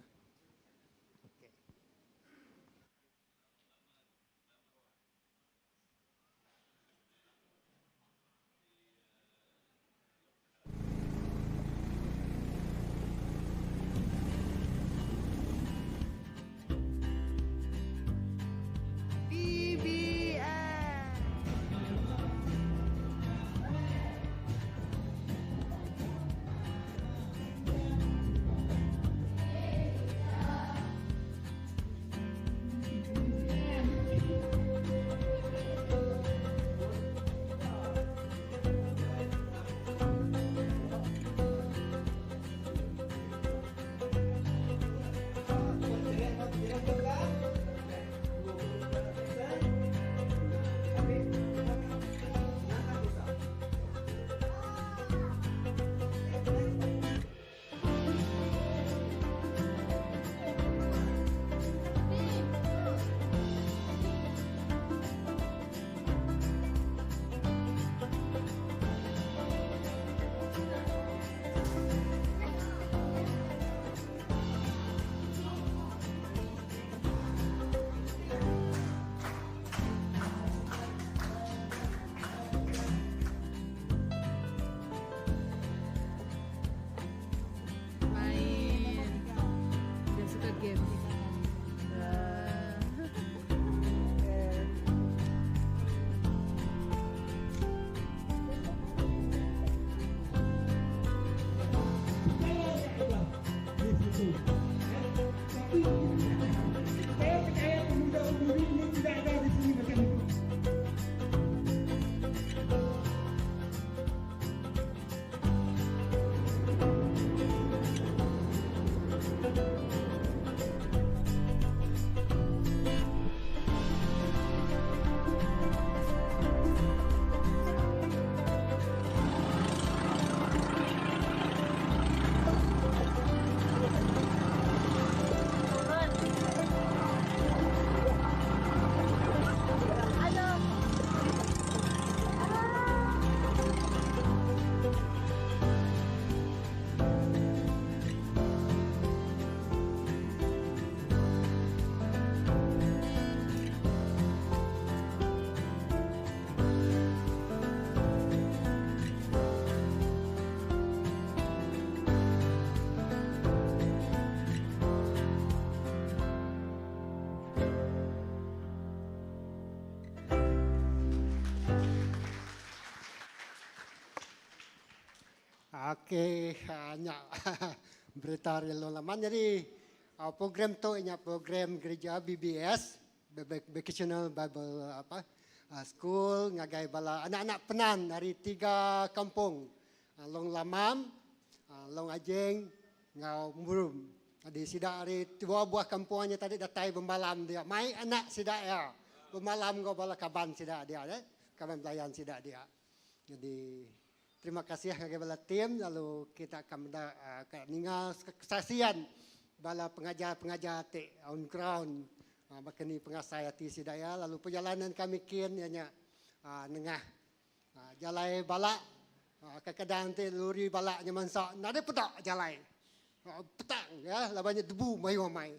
Main. Dia suka game. Wah. Saya percaya pemuda-pemudi ini tidak ada di sini macam itu. Okey, nya berita ari Long Laman. Jadi program tu nya program gereja BBS, Vocational Bible apa School ngagai bala anak-anak Penan ari tiga kampung Long Lamam, Long Ajeng enggau Murum. Jadi sida ari dua buah kampung nya tadi datai bemalam dia. Mai anak sida iya bemalam enggau bala kaban sida dia eh, kaban belayan sida dia. Jadi terima kasih ngagai bala tim lalu kita akan meda ka ninga kesaksian bala pengajar-pengajar ti on ground baka ni pengasai ati sida iya lalu perjalanan kami kin iya nya nengah jalai balak kadang-kadang ti lori balak nya mansa nadai peda jalai petang ya laban nya debu mayuh amai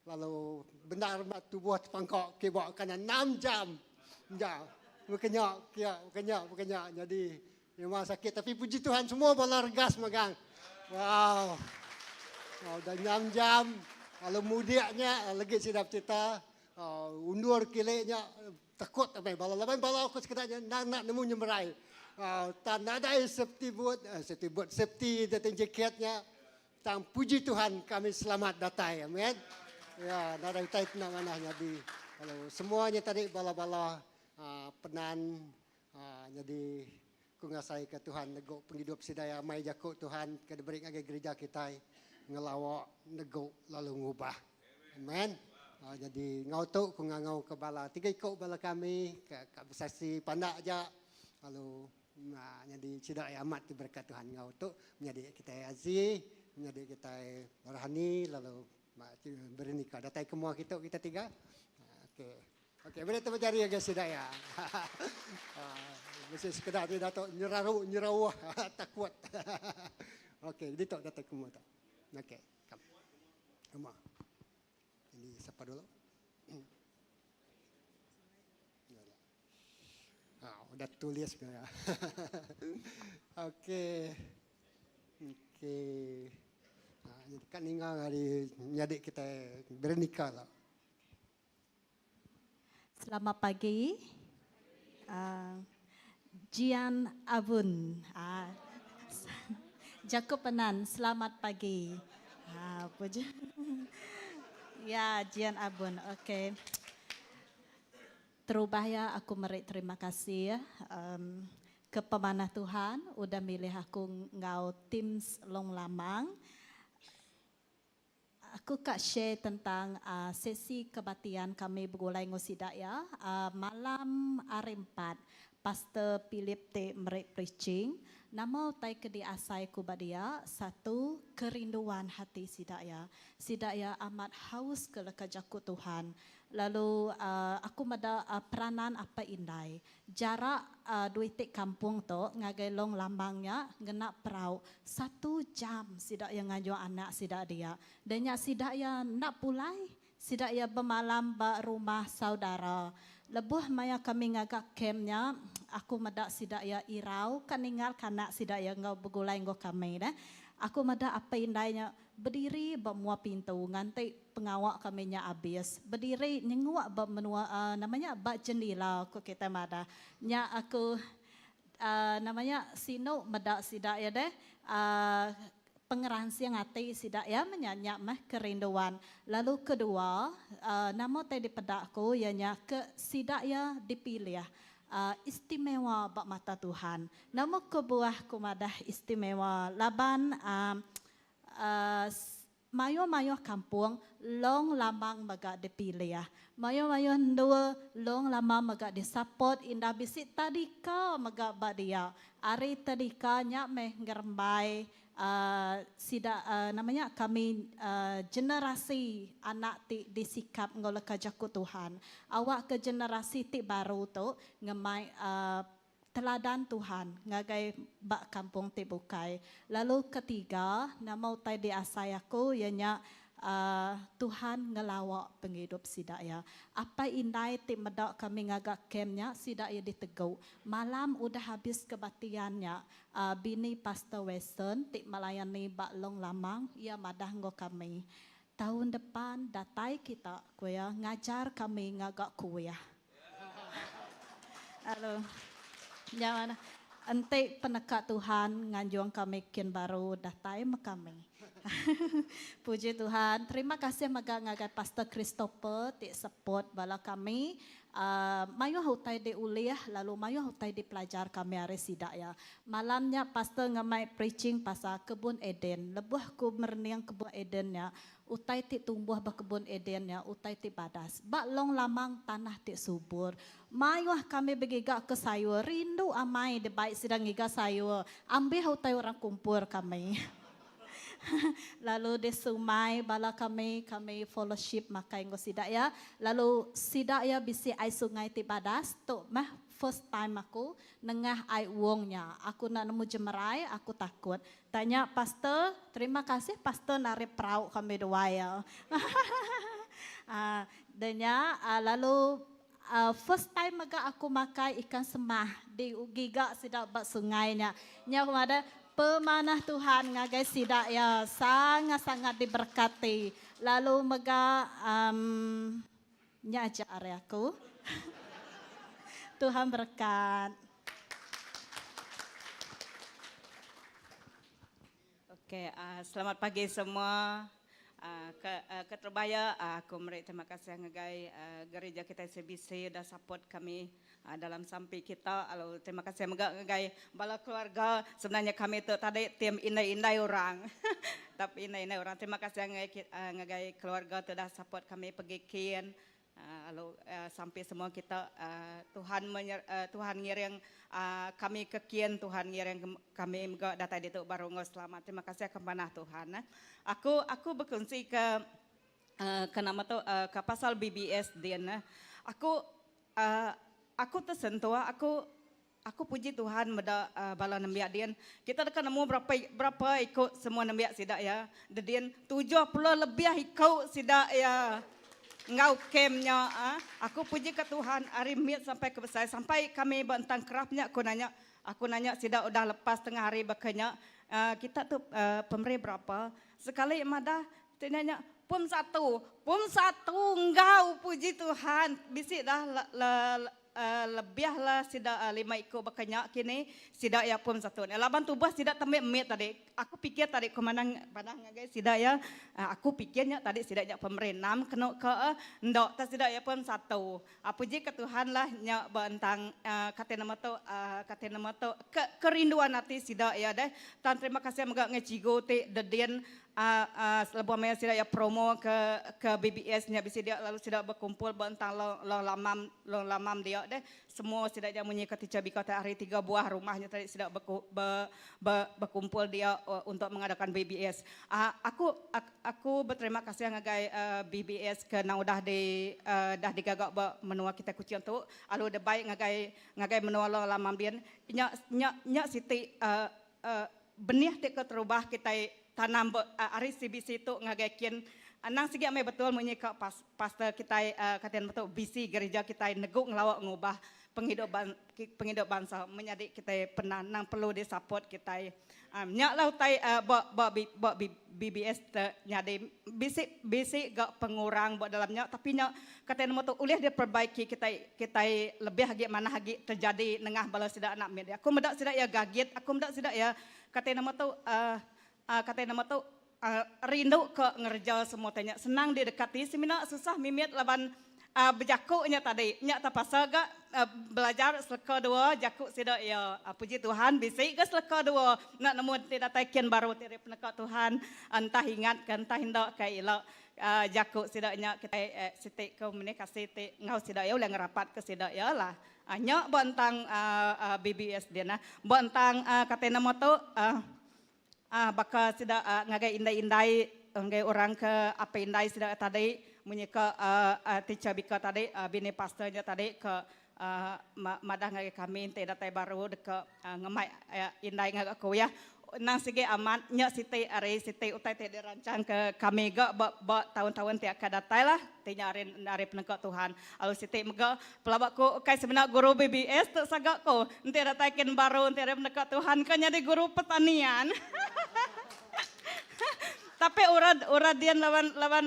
lalu bendar ba tubuh tepangka kiba kanan enam jam enda baka nya kia baka nya baka nya nyadi. Memang sakit tapi puji Tuhan semua bala regas magang. Wow. Wow, dah enam jam lalu mudik nya legi sida bercerita uh, undur kilik nya takut amai bala laban bala aku sekeda nya endang enda nemu nyemerai. Uh, tan nadai safety boot, uh, safety boot, safety dating jacket nya. Tang puji Tuhan kami selamat datai. Amen. Ya, nadai utai ti enda manah nyadi. Lalu semua nya tadi bala-bala uh, penan uh, nyadi ku ngasai ke Tuhan negu pengidup sida iya mai jaku Tuhan ke diberi ngagai gereja kitai ngelawa negu lalu ngubah. Amen. Uh, jadi ngau tu ku ngangau ke bala tiga iku bala kami ke ka besaksi pandak aja lalu Nah, nyadi sida iya amat diberekat Tuhan enggau tu menyadi kitai Aziz, menyadi kitai Rohani lalu Berenika datai ke mua kitu kita tiga. Okey. Okey, beri tepuk jari ngagai sida iya. Bisi sekeda ti datuk nyeraru nyerauh takut. Okey, ditu datai ke mua tu. Okey, come. Come. Ini siapa dulu? Ha, udah tulis ke ya. Okey. Okey. Ha, dekat ninga hari nyadi kita Veronica lah. Selamat pagi. Uh, Jian Abun. Uh, Jaku Penan, selamat pagi. Ha, puji. ya, Jian Abun. Okey. Terubah iya aku meri terima kasih um ke pemanah Tuhan udah milih aku enggau teams Long Lamang. Aku ka share tentang uh sesi kebatian kami begulai enggau sida iya uh malam hari empat Pastor Philip ti meri preaching. Nama utai ke diasai ku ba dia, satu kerinduan hati sida iya. Sida iya amat haus ke leka jaku Tuhan. Lalu aku meda peranan apai indai. Jarak dua iti kampung tu ngagai Long Lambang nya ngena perau satu jam sida iya nganjung anak sida dia. Dah nya sida iya enda pulai, sida iya bemalam ba rumah saudara. Lebuh maya kami ngaga kem nya, aku meda sida iya irau ka ninggalka anak sida iya enggau begulai enggau kami deh. Aku meda apai indai nya bediri ba mua pintu nganti pengawa kami nya abis bediri nyenguk ba menua uhh nama nya ba jendila ku kitai madah. Nya aku uhh nama nya sinu meda sida iya deh uhh pengeransing ati sida iya meh nya nya meh kerinduan. Lalu kedua uhh nama utai dipeda ku iya nya ke sida iya dipilih uhh istimewa ba mata Tuhan. Nama kebuah ku madah istimewa laban uhh uhh Mayuh-mayuh kampung Long Lamang mega dipilih. Mayuh-mayuh endur Long Lamang mega disupport indah bisi tadika mega ba dia. Ari tadika nya meh ngerembai uhh sida uhh nama nya kami uhh generasi anak ti disikap enggau leka jaku Tuhan. Awakka generasi ti baru tu ngemai uhh Teladan Tuhan ngagai ba kampung ti bukai. Lalu ketiga, nama utai diasai aku iya nya uhh Tuhan ngelawa pengidup sida iya. Apai indai ti meda kami ngaga kem nya sida iya ditegu. Malam udah abis kebatian nya uhh bini Pastor Weston ti melayani ba Long Lamang iya madah enggau kami, Taun depan datai kita ku iya ngajar kami ngaga kuih. Lalu nya mana enti peneka Tuhan nganjung kami kin baru datai meh kami. Puji Tuhan. Terima kasih mega ngagai Pastor Christopher ti support bala kami. Uhh mayuh utai diulih lalu mayuh utai dipelajar kami ari sida iya. Malam nya pastor ngemai preaching pasal kebun Eden. Lebuh ku merening kebun Eden nya, Utai ti tumbuh ba kebun Eden nya utai ti badas. Ba Long Lamang tanah ti subur. Mayuh kami begiga ke sayur. Rindu amai dibai sida ngiga sayur. Ambih utai orang kumpur kami. Lalu di sumai bala kami, kami fellowship makai enggau sida iya. Lalu sida iya bisi ai sungai ti badas. Tu meh first time aku nengah ai wong nya. Aku enda nemu jemerai, aku takut. Tanya pastor, terima kasih pastor narit perau kami duai ya. Dah nya lalu. First time mega aku makai ikan semah di giga sida ba sungai nya. Nya aku madah pemanah Tuhan ngagai sida iya sangat-sangat diberkati. Lalu mega um nya aja ari aku. Tuhan berekat. Okey, selamat pagi semua. Ke keterubah iya aku meri terima kasih ngagai gereja kitai CBC udah support kami dalam sampi kita lalu terima kasih mega ngagai bala keluarga sebenarnya kami tu tadi team indai-indai orang tapi indai-indai orang terima kasih ngagai ngagai keluarga ti udah support kami pegi kin. Lalu sampi semua kita Tuhan Tuhan ngiring kami ke kin Tuhan ngiring kami mega datai ditu baru enggau selamat. Terima kasih ke manah Tuhan. Aku aku bekunsi ke ke nama tu ke pasal BBS din. Aku aku tersentuh aku Aku puji Tuhan meda bala nembiak din. Kita deka nemu berapa berapa iku semua nembiak sida iya dedin 70 lebih iku sida iya enggau kem nya. Aku puji ka Tuhan ari mit sampai ke besai sampai kami ba entang kraf nya aku nanya aku nanya sida udah lepas tengah hari baka nya kita tu pemeri berapa sekali madah ti nya pum satu pum satu enggau puji Tuhan bisi dah le Lebih lah sida lima iku baka nya kini sida iya pun satu nya laban tubuh sida tembi mit tadi aku pikir tadi ku manang padah ngagai sida iya aku pikir nya tadi sida nya pemeri enam kenu ke endo te sida iya pun satu puji ke Tuhan lah nya ba entang kati nama tu kati nama tu ke kerinduan ati sida iya deh tan terima kasih mega ngagai cikgu ti dedin Lebuh maya sida iya promo ke ke BBS nya bisi dia lalu sida bekumpul ba entang long long lamam long lamam dia deh semua sida nya munyi ke teacher bika ti hari tiga buah rumah nya tadi sida beku be be bekumpul dia untuk mengadakan BBS. Aku aku beterima kasih ngagai BBS ke nang udah di dah digaga ba menua kitai Kuching tu lalu deh bai ngagai ngagai menua long lamam din nya nya nya siti Benih ti keterubah kitai tanam ba ari CBC tu ngagai kin anang sigi amai betul munyi ka pastor kitai kati nama tu visi gereja kitai negu ngelawa ngubah pengidup pengidup bansa menyadi kitai pernah nang perlu di support kitai. Nya lah utai ba ba ba BBS te nyadi bisi bisi ga pengurang ba dalam nya tapi nya kati nama tu ulih diperbaiki kitai kitai lebih agi manah agi terjadi nengah bala sida anak mit. Aku meda sida iya gagit aku meda sida iya kati nama tu uhh kati nama tu uhh rindu ka ngereja semua ti nya senang didekati semina susah mimit laban Bejaku nya tadi, nya tepasa ga belajar seleka dua jaku sida iya. Puji Tuhan bisi ga seleka dua enda nemu ti datai kin baru ti ari peneka Tuhan entah ingat ke entah enda ke ila jaku sida nya kitai siti komunikasi ti enggau sida iya ulih ngerapat ke sida iya lah. Nya ba entang BBS din. Ba entang kati nama tu Baka sida ngagai indai-indai ngagai orang ke apai indai sida tadi munyi ke teacher Bika tadi bini pastor nya tadi ke madah ngagai kami enti datai baru deka ngemai indai ngaga kuih. Endang sigi amat nya siti ari siti utai ti dirancang ke kami ga ba ba taun-taun ti akan datai lah ti nya ari ari peneka Tuhan. Lalu siti mega Pelaba ku ukai semina guru BBS tu saga ku enti datai kin baru enti ari peneka Tuhan ka nyadi guru pertanian. Tapi orang orang din laban laban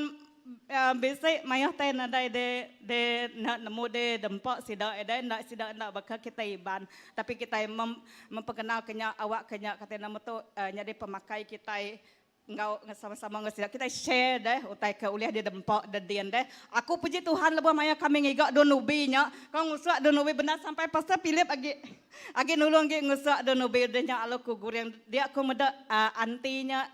bisi mayuh tai nadai de de enda nemu de dempa sida edai enda sida enda baka kitai Iban. Tapi kitai mem memperkenalka nya awak ke nya kati nama tu nyadi pemakai kitai Enggau sama-sama enggau sida kitai share deh utai ke ulih didempa dedin deh. Aku puji Tuhan lebuh maya kami ngiga Dun Ubi nya, kau ngusuk Dun Ubi bendar sampai Pastor Philip agi agi nulung agi ngusuk Dun Ubi udah nya lalu ku guring dia ku meda aunty nya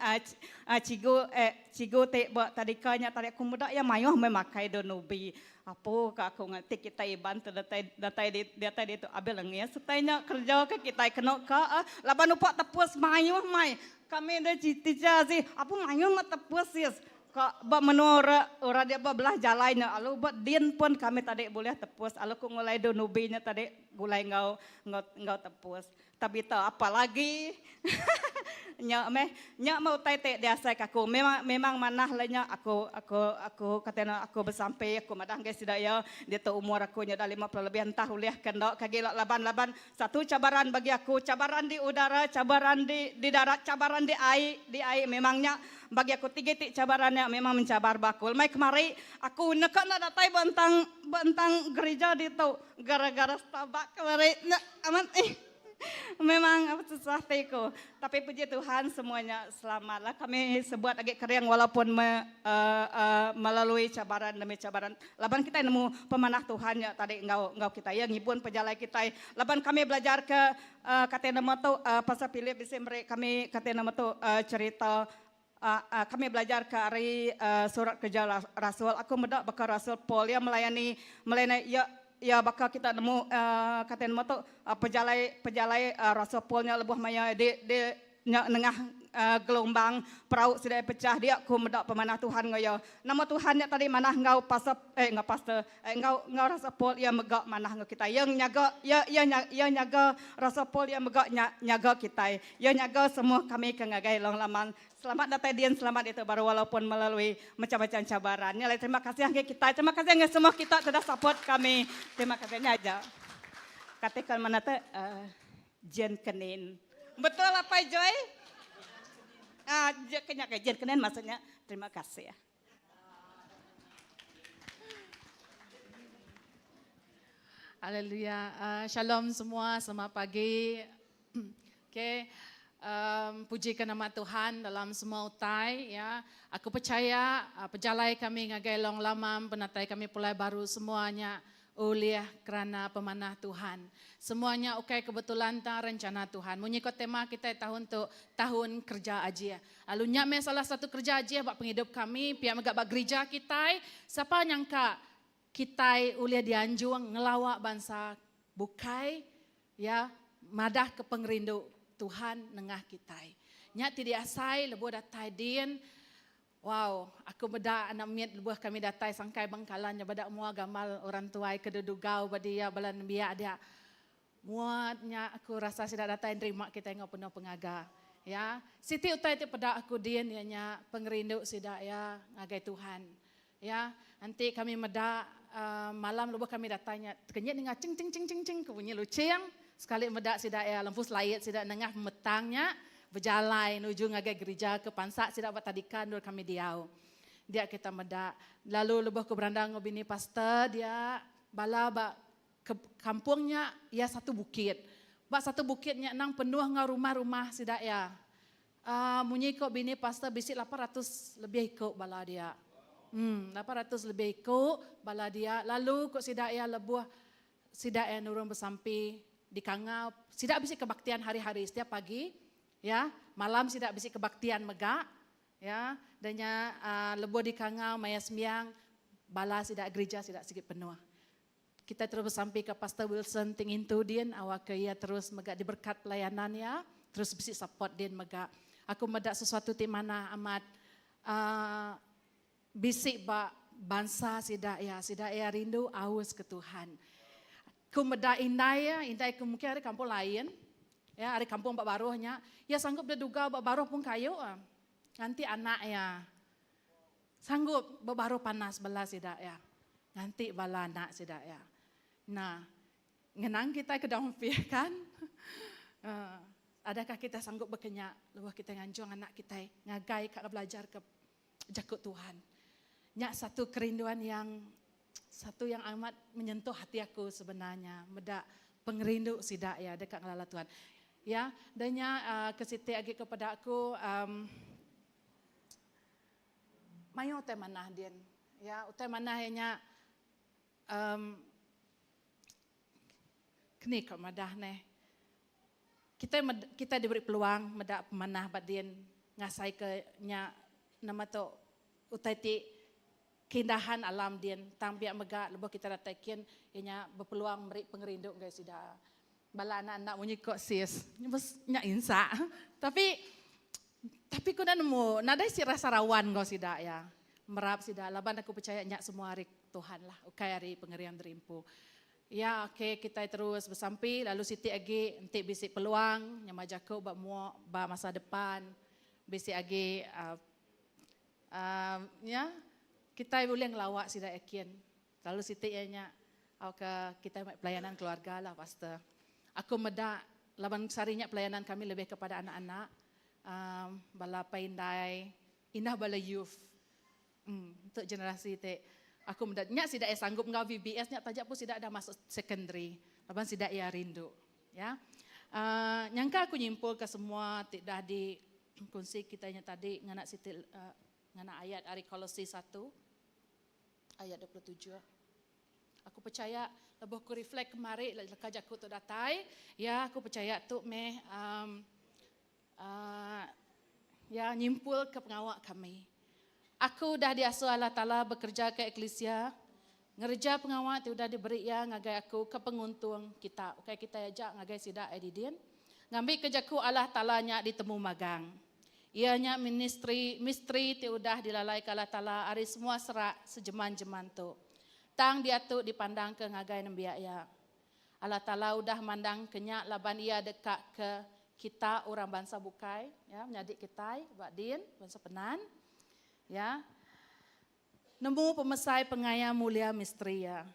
cikgu eh cikgu ti ba tadika nya tadi aku meda iya mayuh meh makai Dun Ubi. Apu ka aku ngan ti kitai Iban tu datai datai di datai ditu abis lengis utai nya kereja ke kitai kenu ka laban upa tepus mayuh mai. Kami enda teacher si apu mayuh meh tepus sis ka ba menua ora ora dia ba belah jalai nya alu ba din pun kami tadi bulih tepus alu ku ngulai dun ubi nya tadi gulai enggau enggau enggau tepus. Tabitha apa lagi. Nya meh nya meh utai ti diasai ka aku. Memang memang manah lah nya aku aku aku kata nya aku besampi aku madah ngagai sida iya diatu umur aku nya dah 50 lebih entah ulih ke enda ke agi laban laban satu cabaran bagi aku cabaran di udara cabaran di di darat cabaran di ai di ai memang nya bagi aku tiga iti cabaran nya memang mencabar ba aku. Lemai kemari aku neka enda datai ba entang ba entang gerija ditu gara-gara Starbucks kemari nya amat eh. Memang apa susah ti ku. Tapi puji Tuhan semuanya selamatlah. Kami sebuat agi kering walaupun me, uh, uh, melalui cabaran demi cabaran. Laban kita nemu pemanah Tuhan nya tadi enggau enggau kita. Ya ngibun pejalai kita. Laban kami belajar ke uh, kata nama tu uh, Pastor Philip bisi meri kami kata nama tu uh, cerita uh, uh, kami belajar ke ari uh, surat kerja rasul. Aku meda baka rasul Paul ya melayani melayani ya ya baka kita nemu uh, kata nama tu uh, pejalai pejalai uh, rasul Paul nya lebuh maya di di nya nengah uh, gelombang perau sida pecah dia ku meda pemanah Tuhan ngau ya. Nama Tuhan nya tadi manah enggau pastor eh enggau pastor eh, enggau enggau rasul Paul ia mega manah enggau kita. Ia nyaga ia ia ia nyaga rasul Paul ia mega nyaga kita. Ia nyaga semua kami ke ngagai Long Laman. Selamat datai din, selamat itu baru walaupun melalui macam-macam cabaran. Nilai terima kasih ngagai kita. Terima kasih ngagai semua kita sudah support kami. Terima kasih nya aja. Katakan mana tu uh, Jen Kenin. Betul apa Joy? Ah, uh, kenya ke Jen Kenin maksudnya. Terima kasih. Haleluya. Uh, shalom semua, selamat pagi. Okay. Um, puji ke nama Tuhan dalam semua utai ya. Aku percaya uh, pejalai kami ngagai Long Lamam, penatai kami pulai baru semuanya ulih kerana pemanah Tuhan. Semuanya ukai kebetulan tang rencana Tuhan. Munyi ko tema kita tahun tu tahun kerja ajih. Lalu nya meh salah satu kerja ajih ba pengidup kami, pia mega ba gerija kitai. Sapa nyangka kitai ulih dianjung ngelawa bansa bukai ya madah ke pengerindu Tuhan nengah kitai. Nya ti diasai lebuh datai din. Wow, aku meda anak mit lebuh kami datai sangkai Bangkalan nya beda mua gamal orang tuai ke dudugau ba dia bala nembiak dia. Muat nya aku rasa sida datai nerima kitai enggau penuh pengaga. Ya, siti utai ti peda aku din iya nya pengerindu sida iya ngagai Tuhan. Ya, enti kami meda uh, malam lebuh kami datai nya tekenyit ninga ching ching ching ching ching ke bunyi luching sekali meda sida iya lempu selait sida nengah pemetang nya bejalai nuju ngagai gerija ke pansa sida ba tadika endur kami diau. Dia kita meda lalu lebuh ku berandau enggau bini pastor dia bala ba Ke kampung nya iya satu bukit. Ba satu bukit nya endang penuh enggau rumah-rumah sida iya. Aaa munyi ko bini pastor bisi 800 lebih iku bala dia. Em 800 lebih iku bala dia lalu ko sida iya lebuh sida iya nurun besampi di Kangau sida bisi kebaktian hari-hari setiap pagi ya malam sida bisi kebaktian mega ya dah nya aaa lebuh di Kangau maya sembiang bala sida gerija sida sigi penuh. Kitai terus besampi ka Pastor Wilson ti ngintu din awakka iya terus mega diberkat pelayanan iya, terus bisi support din mega. Aku meda sesuatu ti manah amat uhh bisi ba bansa sida iya, sida iya rindu aus ke Tuhan. Ku meda indai iya, indai ku mungkin ari kampung lain, iya ari kampung ba baruh nya, iya sanggup deduga ba baruh pun kayu nganti anak iya. Sanggup bebaruh panas bala sida iya nganti bala anak sida iya. Nah, ngenang kitai ke dampih kan? Uh, adakah kita sanggup bekenya lebuh kita nganjung anak kitai ngagai ka belajar ke jaku Tuhan. Nya satu kerinduan yang satu yang amat menyentuh hati aku sebenarnya meda pengerindu sida ya deka ngelala Tuhan. Ya, dan nya uh, ke siti agi kepada aku um, Mayuh utai manah din. Ya, utai manah iya nya um, keni ka madah neh. Kita kita diberi peluang meda pemanah ba din ngasai ke nya nama tu utai ti keindahan alam din tang biak mega lebuh kita datai kin iya nya bepeluang meri pengerindu ngagai sida. Bala anak-anak munyi ko sis nya insak. Tapi Tapi ku enda nemu, nadai si rasa rawan enggau sida iya. Merap sida laban aku pechaya nya semua ari Tuhan lah, ukai ari pengering diri empu. Ya ok kitai terus besampi lalu siti agi enti bisi peluang nyema jaku ba mua ba masa depan bisi agi uhh uhh nya kitai ulih ngelawa sida yakin lalu siti iya nya tauka kitai mai pelayanan keluarga lah pastor. Aku meda laban sehari nya pelayanan kami lebih kepada anak-anak uhh bala apai indai indah bala youth. Em tu generasi ti aku meda nya sida iya sanggup enggau VBS nya taja pun sida dah masuk secondary laban sida iya rindu ya. Aaa nyangka aku nyimpulka semua ti dah di kunsi kitai nya tadi ngena siti aaa ngena ayat ari Kolosi satu ayat 27. Aku pechaya lebuh ku reflect kemari leka jaku tu datai ya aku pechaya tu meh em Aaa ya nyimpulka pengawa kami. Aku udah diasuh Allah Taala bekereja ke eklisia, ngereja pengawa ti udah diberi Iya ngagai aku ke penguntung kita, ukai kitai aja ngagai sida ai didin, ngambika jaku Allah Taala nya ditemu magang. Iya nya ministri misteri ti udah dilalaika Allah Taala ari semua serak sejeman-jeman tu, tang diatu dipandangka ngagai nembiak Iya. Allah Taala udah mandangka nya laban Iya deka ke kita orang bansa bukai, ya, menyadi kitai ba din, bansa Penan, ya, nemu pemesai pengaya mulia misteri Iya.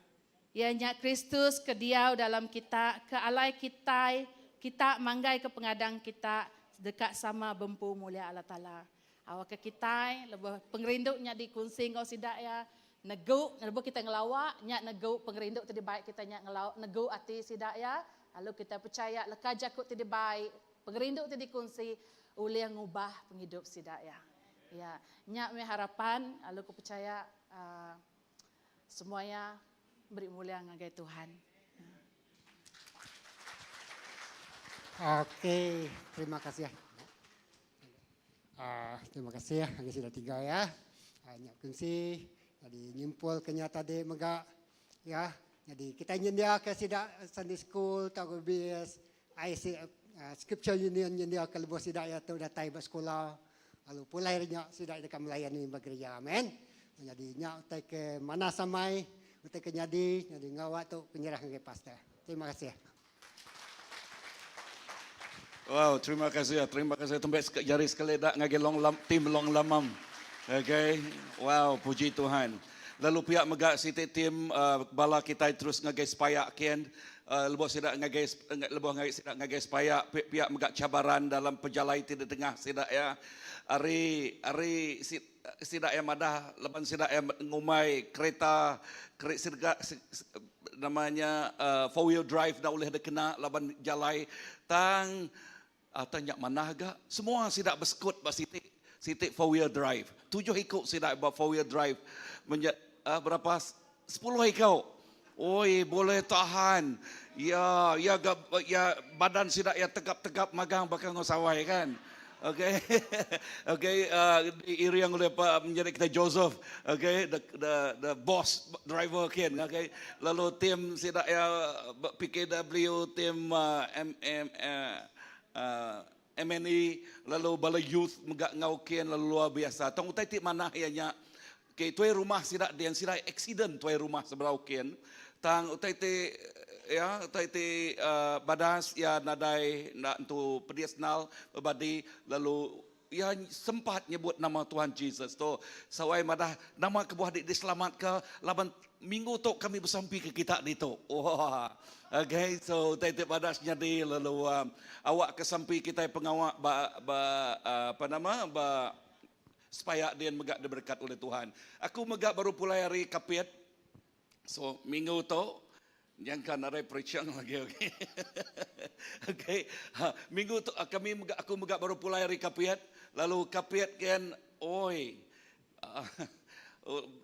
Iya nya Kristus ke diau dalam kita, ke alai kitai, kita manggaika pengadang kita deka sama bempu mulia Allah Taala. Awakka kitai lebuh pengerindu nya dikunsi enggau sida iya, negu lebuh kitai ngelawa nya negu pengerindu ti dibai kitai nya ngelawa negu ati sida iya, lalu kitai pechaya leka jaku ti dibai, pengerindu ti dikunsi ulih ngubah pengidup sida iya. Ya, nya meh harapan lalu ku pechaya uhh semua iya beri mulia ngagai Tuhan. Okey, terima kasih. Uh, terima kasih ngagai sida tiga ya. Uh, nya kunsi jadi nyimpul ke nya tadi mega ya. Jadi kita nyendia ke sida Sunday School tau BS IC uh, Scripture Union nyendia ke lebuh sida ya tu datai ba sekolah lalu pulai nya sida deka melayani ba gereja. Amen. Jadi nya utai ke mana samai utai ke nyadi jadi ngawa tu penyerah ngagai pastor. Terima kasih. Wow, terima kasih ya. Terima kasih tembek jari sekali dak ngagai long lam, tim long lamam. Okay. Wow, puji Tuhan. Lalu pihak mega siti tim uh, bala kita terus ngagai sepayak kian uh, lebuh sida ngagai lebuh ngagai sida ngagai sepayak pihak mega cabaran dalam pejalai ti di tengah sida ya. Ari ari Sida iya madah laban sida iya ngumbai kereta sida nama nya four wheel drive enda ulih dikena laban jalai tang tang nya manah ga semua sida besekut ba siti siti four wheel drive tujuh iku sida ba four wheel drive menya berapa sepuluh iku oi boleh tahan iya iya ga iya badan sida iya tegap tegap magang baka enggau sawai kan okay okay uh, diiring oleh pak menjadi kita Joseph okay the the the boss driver kin okay lalu tim sida iya PKW tim uh, M M uh, uh, MNE lalu bala youth mega enggau kin lalu luar biasa tang utai ti manah iya nya Ke tuai rumah sida dian sida accident tuai rumah seberau kin tang utai ti ya utai ti uh, badas ya nadai enda entu pedis nal bebadi lalu ya sempat nyebut nama Tuhan Jesus tu sawai madah nama kebuah di diselamatka laban minggu tu kami besampi ke kita ditu. Wah. Okay, so utai ti badas nyadi lalu uh, awak ke sampi kita pengawa ba ba uh, apa nama ba Sepaya din mega diberekat oleh Tuhan. Aku mega baru pulai ari Kapit. So minggu tu nyangka nadai preaching lagi okay. okay. Ha, minggu tu ah, kami mega aku mega baru pulai ari Kapit. Lalu Kapit kan oi uh,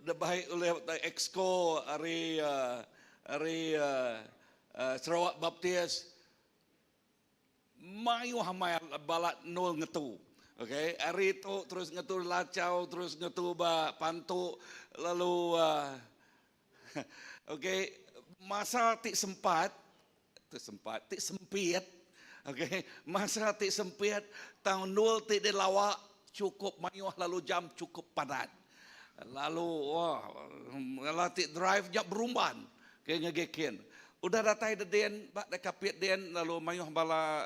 debai oleh exco ari uh, ari uh, uh, Sarawak Baptist Mayuh amai balat nul ngetu. Okay, ari tu terus ngetu Lachau, terus ngetu ba Pantu, lalu uh, okay, masa ti sempat, ti sempat, ti sempit, okay, masa ti sempit, tang nul ti dilawa cukup mayuh lalu jam cukup padat. Lalu wah, ti drive nya berumban ke ngagai kin. Udah datai dedin ba da kapit din lalu mayuh bala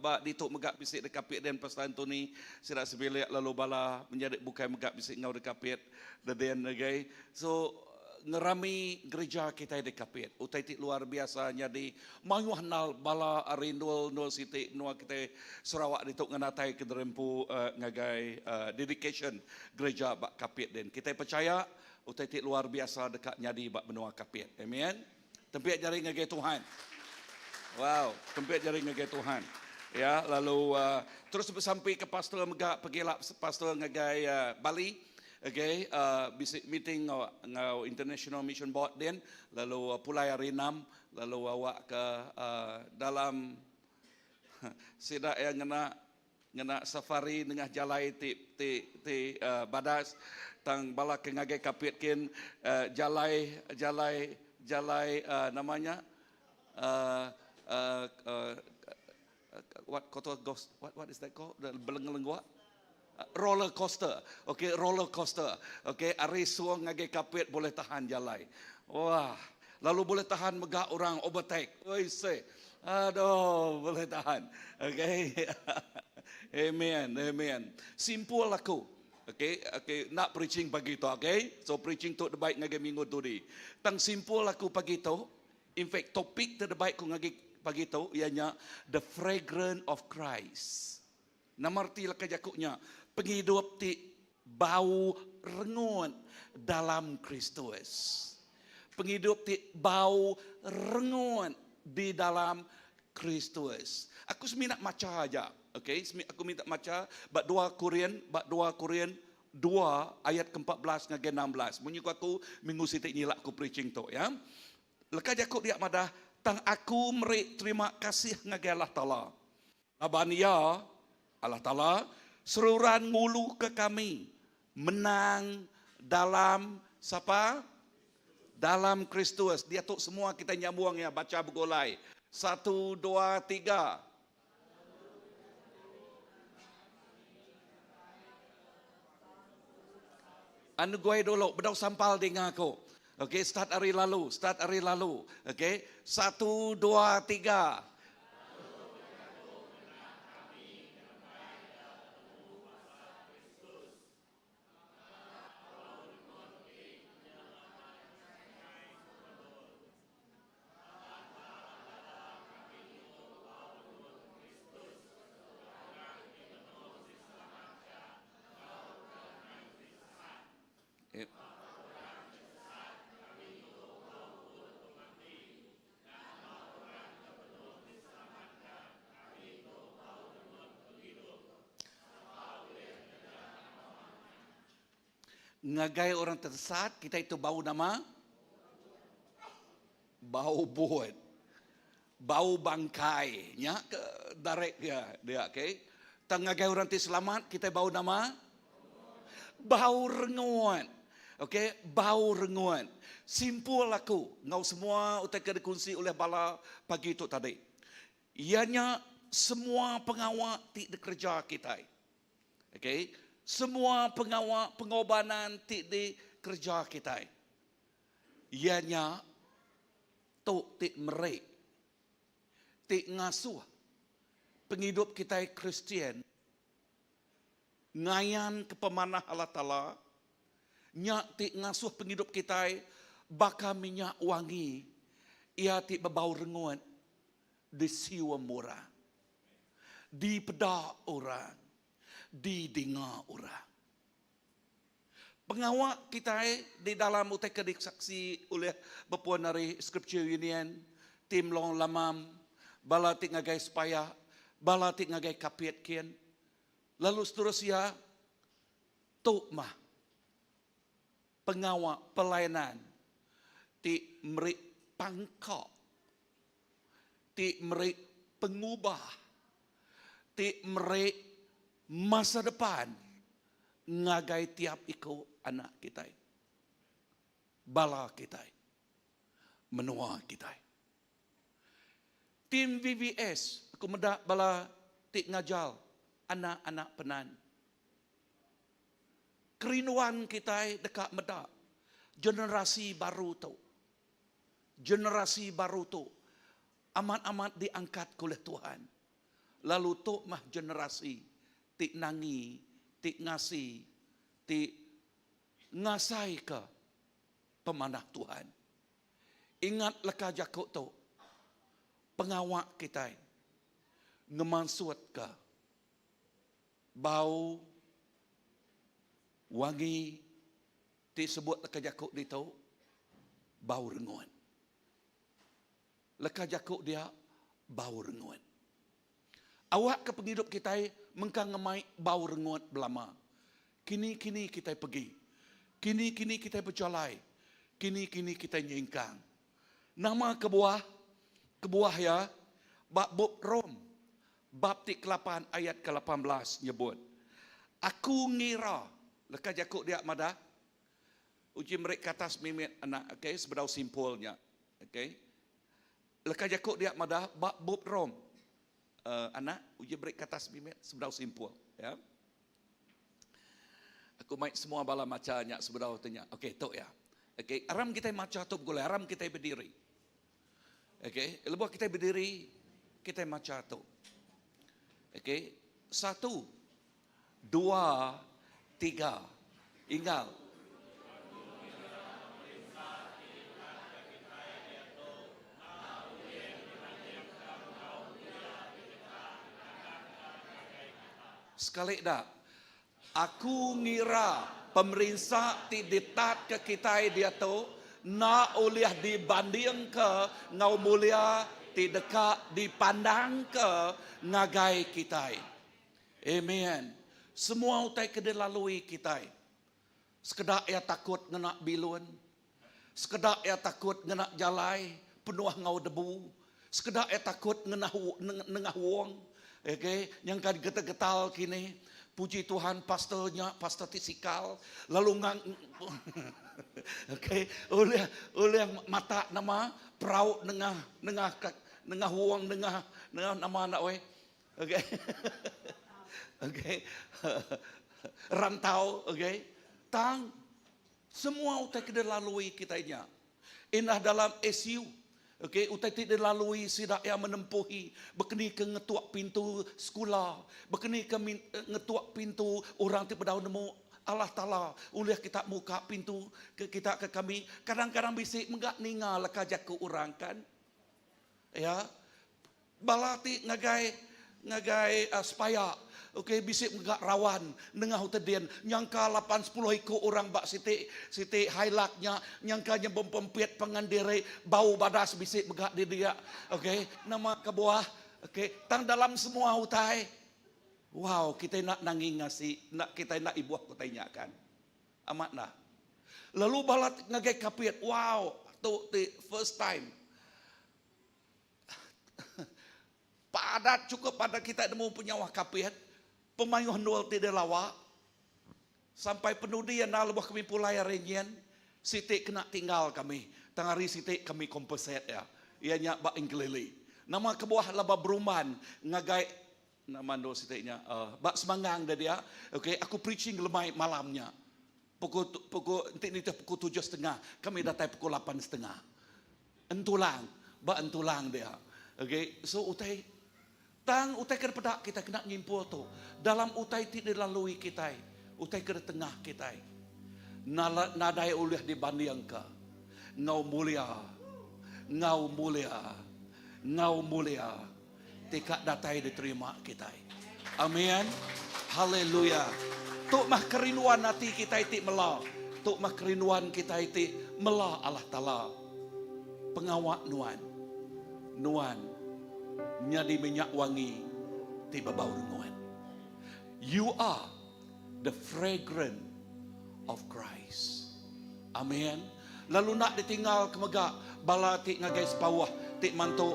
ba ditu mega bisi da kapit din Pastor Anthony sida sebilik lalu bala menyadi bukai mega bisi enggau da kapit dedin okay. So ngerami gereja kitai da kapit utai ti luar biasa nyadi mayuh endal bala ari endul endul siti menua kitai Sarawak ditu ngenatai ke diri empu ngagai dedication gereja ba kapit din. Kitai pechaya utai ti luar biasa deka nyadi ba menua kapit. Amen. Tempik jari ngagai Tuhan. Wow, tempik jari ngagai Tuhan. Ya, lalu uh, terus besampi ke pastor mega pegila pastor ngagai uh, Bali. Okay, uh, bisi meeting ngau, ngau International Mission Board din, lalu uh, pulai hari 6, lalu awak ke uh, dalam sida yang ngena ngena safari nengah jalai ti ti ti uh, badas tang bala ke ngagai kapit kin uh, jalai jalai jalai uh, namanya uh, uh, uh, what kotor ghost what what is that called the beleng-lenggua roller coaster okay roller coaster okay ari suang ngagai kapit boleh tahan jalai wah lalu boleh tahan mega orang overtake oi say Aduh, boleh tahan. Okay. amen, amen. Simpul aku. Okay, okay. Nak preaching pagi tu, okay? So preaching tu terbaik ngagai minggu tu di. Tang simpul aku pagi tu. In fact, topik terbaik ku ngagai pagi tu ianya the fragrance of Christ. Nama arti leka jakunya penghidup ti bau rengut dalam Kristus. Penghidup ti bau rengut di dalam Kristus. Aku semina macha aja. Okay, aku minta macha bab 2 Korin, bab 2 Korin 2 ayat ke-14 ngagai 16. Munyi ku aku minggu siti nyila aku preaching tu ya. Leka jaku dia madah tang aku meri terima kasih ngagai Allah Taala. Laban Iya, Allah Taala, seruran nguluka kami menang dalam sapa? Dalam Kristus. Diatu semua kitai nyambung iya bacha begulai. Satu, dua, tiga. Anu guai dulu, bedau sampal dinga aku. Okey, start ari lalu, start ari lalu. Okey, satu, dua, tiga. Ngagai orang tersesat, kita itu bau nama? Bau buat. Bau bangkai. Nya ke direct dia, dia okay. Tang ngagai orang ti selamat, kita bau nama? Bau rengut. Okay, bau rengut. Simpul aku ngau semua utai ke dikunsi oleh bala pagi tu tadi. Ianya semua pengawa ti dikereja kitai. Okay, semua pengawa pengorbanan ti dikereja kitai. Ianya tu ti meri, ti ngasuh pengidup kitai Kristian ngayan ke pemanah Allah Taala, nya ti ngasuh pengidup kitai baka minyak wangi iya ti bebau rengut disium orang, dipeda orang, didinga orang. Pengawa kitai di dalam utai ke disaksi ulih bepun ari Scripture Union, Tim Long Lamam, bala ti ngagai Sepaya, bala ti ngagai Kapit kin, lalu seterusya, tu mah pengawa pelayanan ti meri pangka ti meri pengubah, ti meri masa depan ngagai tiap iku anak kitai, bala kitai, menua kitai. Tim VVS aku meda bala ti ngajar anak-anak Penan. Kerinduan kitai deka meda generasi baru tu. Generasi baru tu amat-amat diangkat ke ulih Tuhan. Lalu tu mah generasi ti nangi, ti ngasi, ti ngasaika pemanah Tuhan. Ingat leka jaku tu, pengawa kitai ngemansutka bau wangi ti sebut leka jaku ditu, bau rengut. Leka jaku dia bau rengut. Awakka pengidup kitai mengkang ngemai bau rengut belama. Kini-kini kitai pegi. Kini-kini kitai bejalai. Kini-kini kitai nyingkang. Nama kebuah? Kebuah iya, ba bup Rome, bab ti kelapan ayat ke 18 nyebut, Aku ngira, leka jaku dia madah, Uji meri ke atas mimit anak okay sebedau simpul nya. Okay. Leka jaku dia madah ba bup Rom. Uh, anak uji beri ke atas mimit sebedau simpul ya. Aku mai semua bala macha nya sebedau tu nya. Okey, tu ya. Okey, aram kita macha tu begulai, aram kita berdiri. Okey, lebuh kita berdiri, kita macha tu. Okey, satu, dua, tiga. Inggal. Sekali dah. Aku ngira pemerinsa ti ditatka kitai diatu enda ulih dibandingka enggau mulia ti deka dipandangka ngagai kitai. Amen. Semua utai ke dilalui kitai. Sekeda iya takut ngena bilun. Sekeda iya takut ngena jalai penuh enggau debu. Sekeda iya takut ngena nengah wong. Okay, nyangka getal-getal kini. Puji Tuhan pastor nya pastor ti sikal lalu ngang okay, ulih ulih mata nama perau nengah nengah nengah wong nengah nengah nama enda weh. Okay. okay. Rantau, okay. Tang Semua utai ke dilalui kitai nya indah dalam SU. Okey, utai ti dilalui sida iya menempuhi bekeni ke ngetuk pintu sekula, bekeni ke ngetuk pintu orang ti bedau nemu Allah Taala ulih kita muka pintu ke kita ke kami. Kadang-kadang bisi mega ninga leka jaku orang kan. Ya. Bala ti ngagai ngagai sepaya okay bisi mega rawan nengah utai din nyangka lapan sepuluh iku orang ba siti siti hilux nya nyangka nya bempempit pangan diri bau badas bisi mega di dia okay nama kebuah okay tang dalam semua utai wow kitai enda nangi ngasi enda kitai enda ibuh ke utai nya kan amat enda lalu bala ngagai kapit wow tu ti first time. Padat cukup padat kita nemu penyauh kapit, pemayuh endur ti dilawa sampai penudi enda lebuh kami pulai ari nyin siti kena tinggal kami tang hari siti kami compensate iya, iya nya ba Engkelili. Nama kebuah laba berumban ngagai nama endur siti nya ba Semanggang da dia okay aku preaching lemai malam nya pukul pukul enti nitih pukul tujuh setengah kami datai pukul lapan setengah. Entulang ba entulang dia. Okay, so utai tang utai ke dipeda kitai kena nyimpul tu dalam utai ti dilalui kitai, utai ke ditengah kitai nadai ulih dibandingka enggau mulia enggau mulia enggau mulia ti ka datai diterima kitai. Amin. Haleluya. Tu mah kerinduan ati kitai ti mela. Tu mah kerinduan kitai ti mela Allah Taala. Pengawa nuan. Nuan nyadi minyak wangi ti bebau rengut. You are the fragrant of Christ. Amin. Lalu enda ditinggal ke mega bala ti ngagai sepauh ti mantu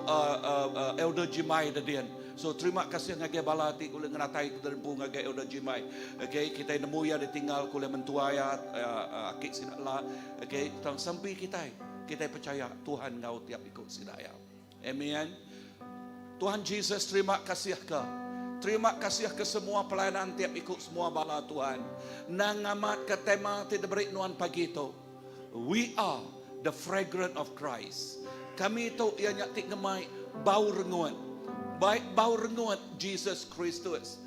Elder Jimai dedin. So terima kasih ngagai bala ti ulih ngenatai ke dempu ngagai Elder Jimai. Okay, kitai nemu iya ditinggal ke ulih mentua iya aki sida la. Okay, tang sampi kitai, kitai pechaya Tuhan enggau tiap iku sida iya. Amen. Tuhan Jesus terima kasih ke Terima kasih ke semua pelayanan tiap iku semua bala Tuhan. Nang ngamat ke tema ti diberi nuan pagi tu. We are the fragrant of Christ. Kami tu iya nya ti ngemai bau rengut. Baik bau rengut Jesus Kristus.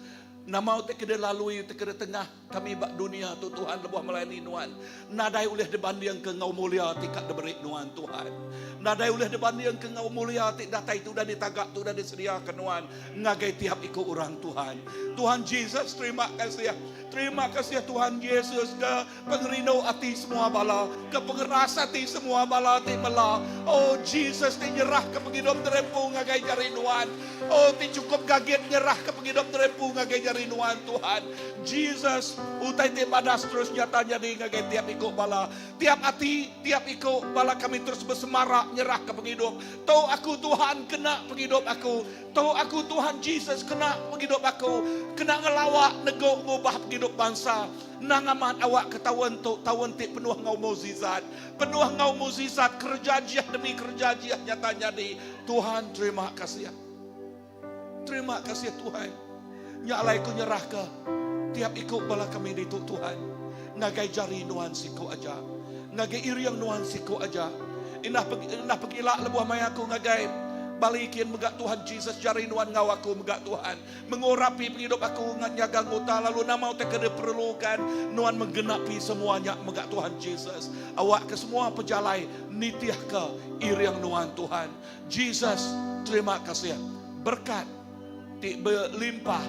Nama utai ke dilalui utai ke ditengah kami ba dunia tu Tuhan lebuh melayani Nuan nadai ulih dibandingka enggau mulia ti ka diberi Nuan Tuhan. Nadai ulih dibandingka enggau mulia ti datai ti udah ditaga ti udah disediaka Nuan ngagai tiap iku orang Tuhan. Tuhan Jesus terima kasih. Terima kasih Tuhan Jesus ke pengerindu ati semua bala, ke pengeras ati semua bala ti mela. Oh Jesus ti nyerahka pengidup terempu ngagai jari Nuan. Oh ti chukup gagit nyerahka pengidup terempu ngagai jari Nuan Tuhan. Jesus, utai ti badas terus nyata nyadi ngagai tiap iku bala. Tiap ati, tiap iku bala kami terus besemara nyerahka pengidup. Tu aku Tuhan kena pengidup aku. Tu aku Tuhan Jesus kena pengidup aku. Kena ngelawa, negu, ngubah pengidup bansa. Endang amat awak ke taun tu taun ti penuh enggau mukjizat. Penuh enggau mukjizat kereja jiah demi kereja jiah nyata nyadi. Tuhan terima kasih. Terima kasih Tuhan. Nya alai ku nyerahka tiap iku bala kami ditu Tuhan ngagai jari nuan siku aja. Ngagai iring nuan siku aja. Indah indah pegila lebuh maya aku ngagai bali kin mega Tuhan Jesus jari nuan enggau aku mega Tuhan. Mengurapi pengidup aku nyaga nguta lalu nama utai ke diperlukan nuan menggenapi semua nya mega Tuhan Jesus. Awakka semua pejalai nitihka iring nuan Tuhan. Jesus terima kasih berkat ti belimpah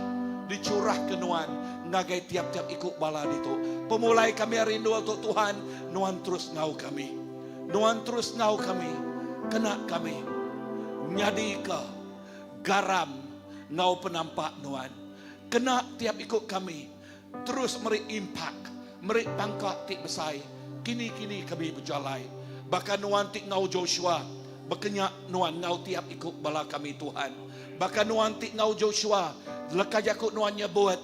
dicurahka nuan ngagai tiap-tiap iku bala ditu. Pemulai kami ari endur tu Tuhan, nuan terus enggau kami. Nuan terus enggau kami, kena kami nyadika garam enggau penampak nuan. Kena tiap iku kami terus meri impak, meri pangka ti besai kini-kini kami bejalai. Baka nuan ti enggau Joshua, baka nya nuan enggau tiap iku bala kami Tuhan. Baka nuan ti enggau Joshua, leka jaku nuan nyebut,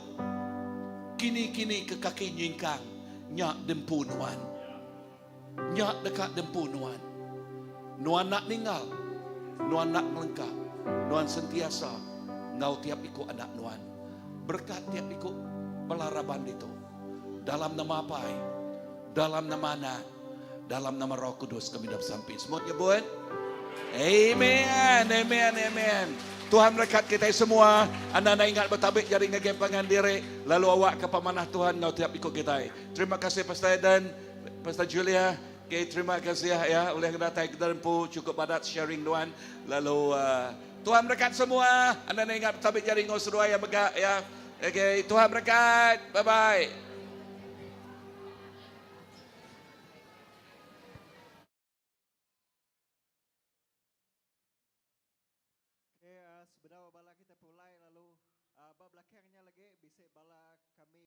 Kini-kini ke kaki nyingkang nya dempu nuan. Nya deka dempu nuan. Nuan enda ninggal, nuan enda ngelengka, nuan sentiasa enggau tiap iku anak nuan. Berekat tiap iku bala raban ditu. Dalam nama Apai, dalam nama Anak, dalam nama Roh Kudus kami dah besampi. Semua nyebut Amen, amen, amen. Tuhan merekat kita semua. Anda enda ingat betabik jari ngagai pangan diri. Lalu awak ke pemanah Tuhan enggau tiap iku kita. Terima kasih Pastor Eden. Pastor Julia, okay, terima kasih ya oleh datai ke empu cukup padat sharing nuan. Lalu uh, Tuhan berkat semua. Anda nak ingat tabik jari ngau seduai yang megak ya. Okay, Tuhan berkat. Bye bye. Okay, uh, sebedau bala kita pulai lalu uh, ba belakangnya lagi bisi bala kami.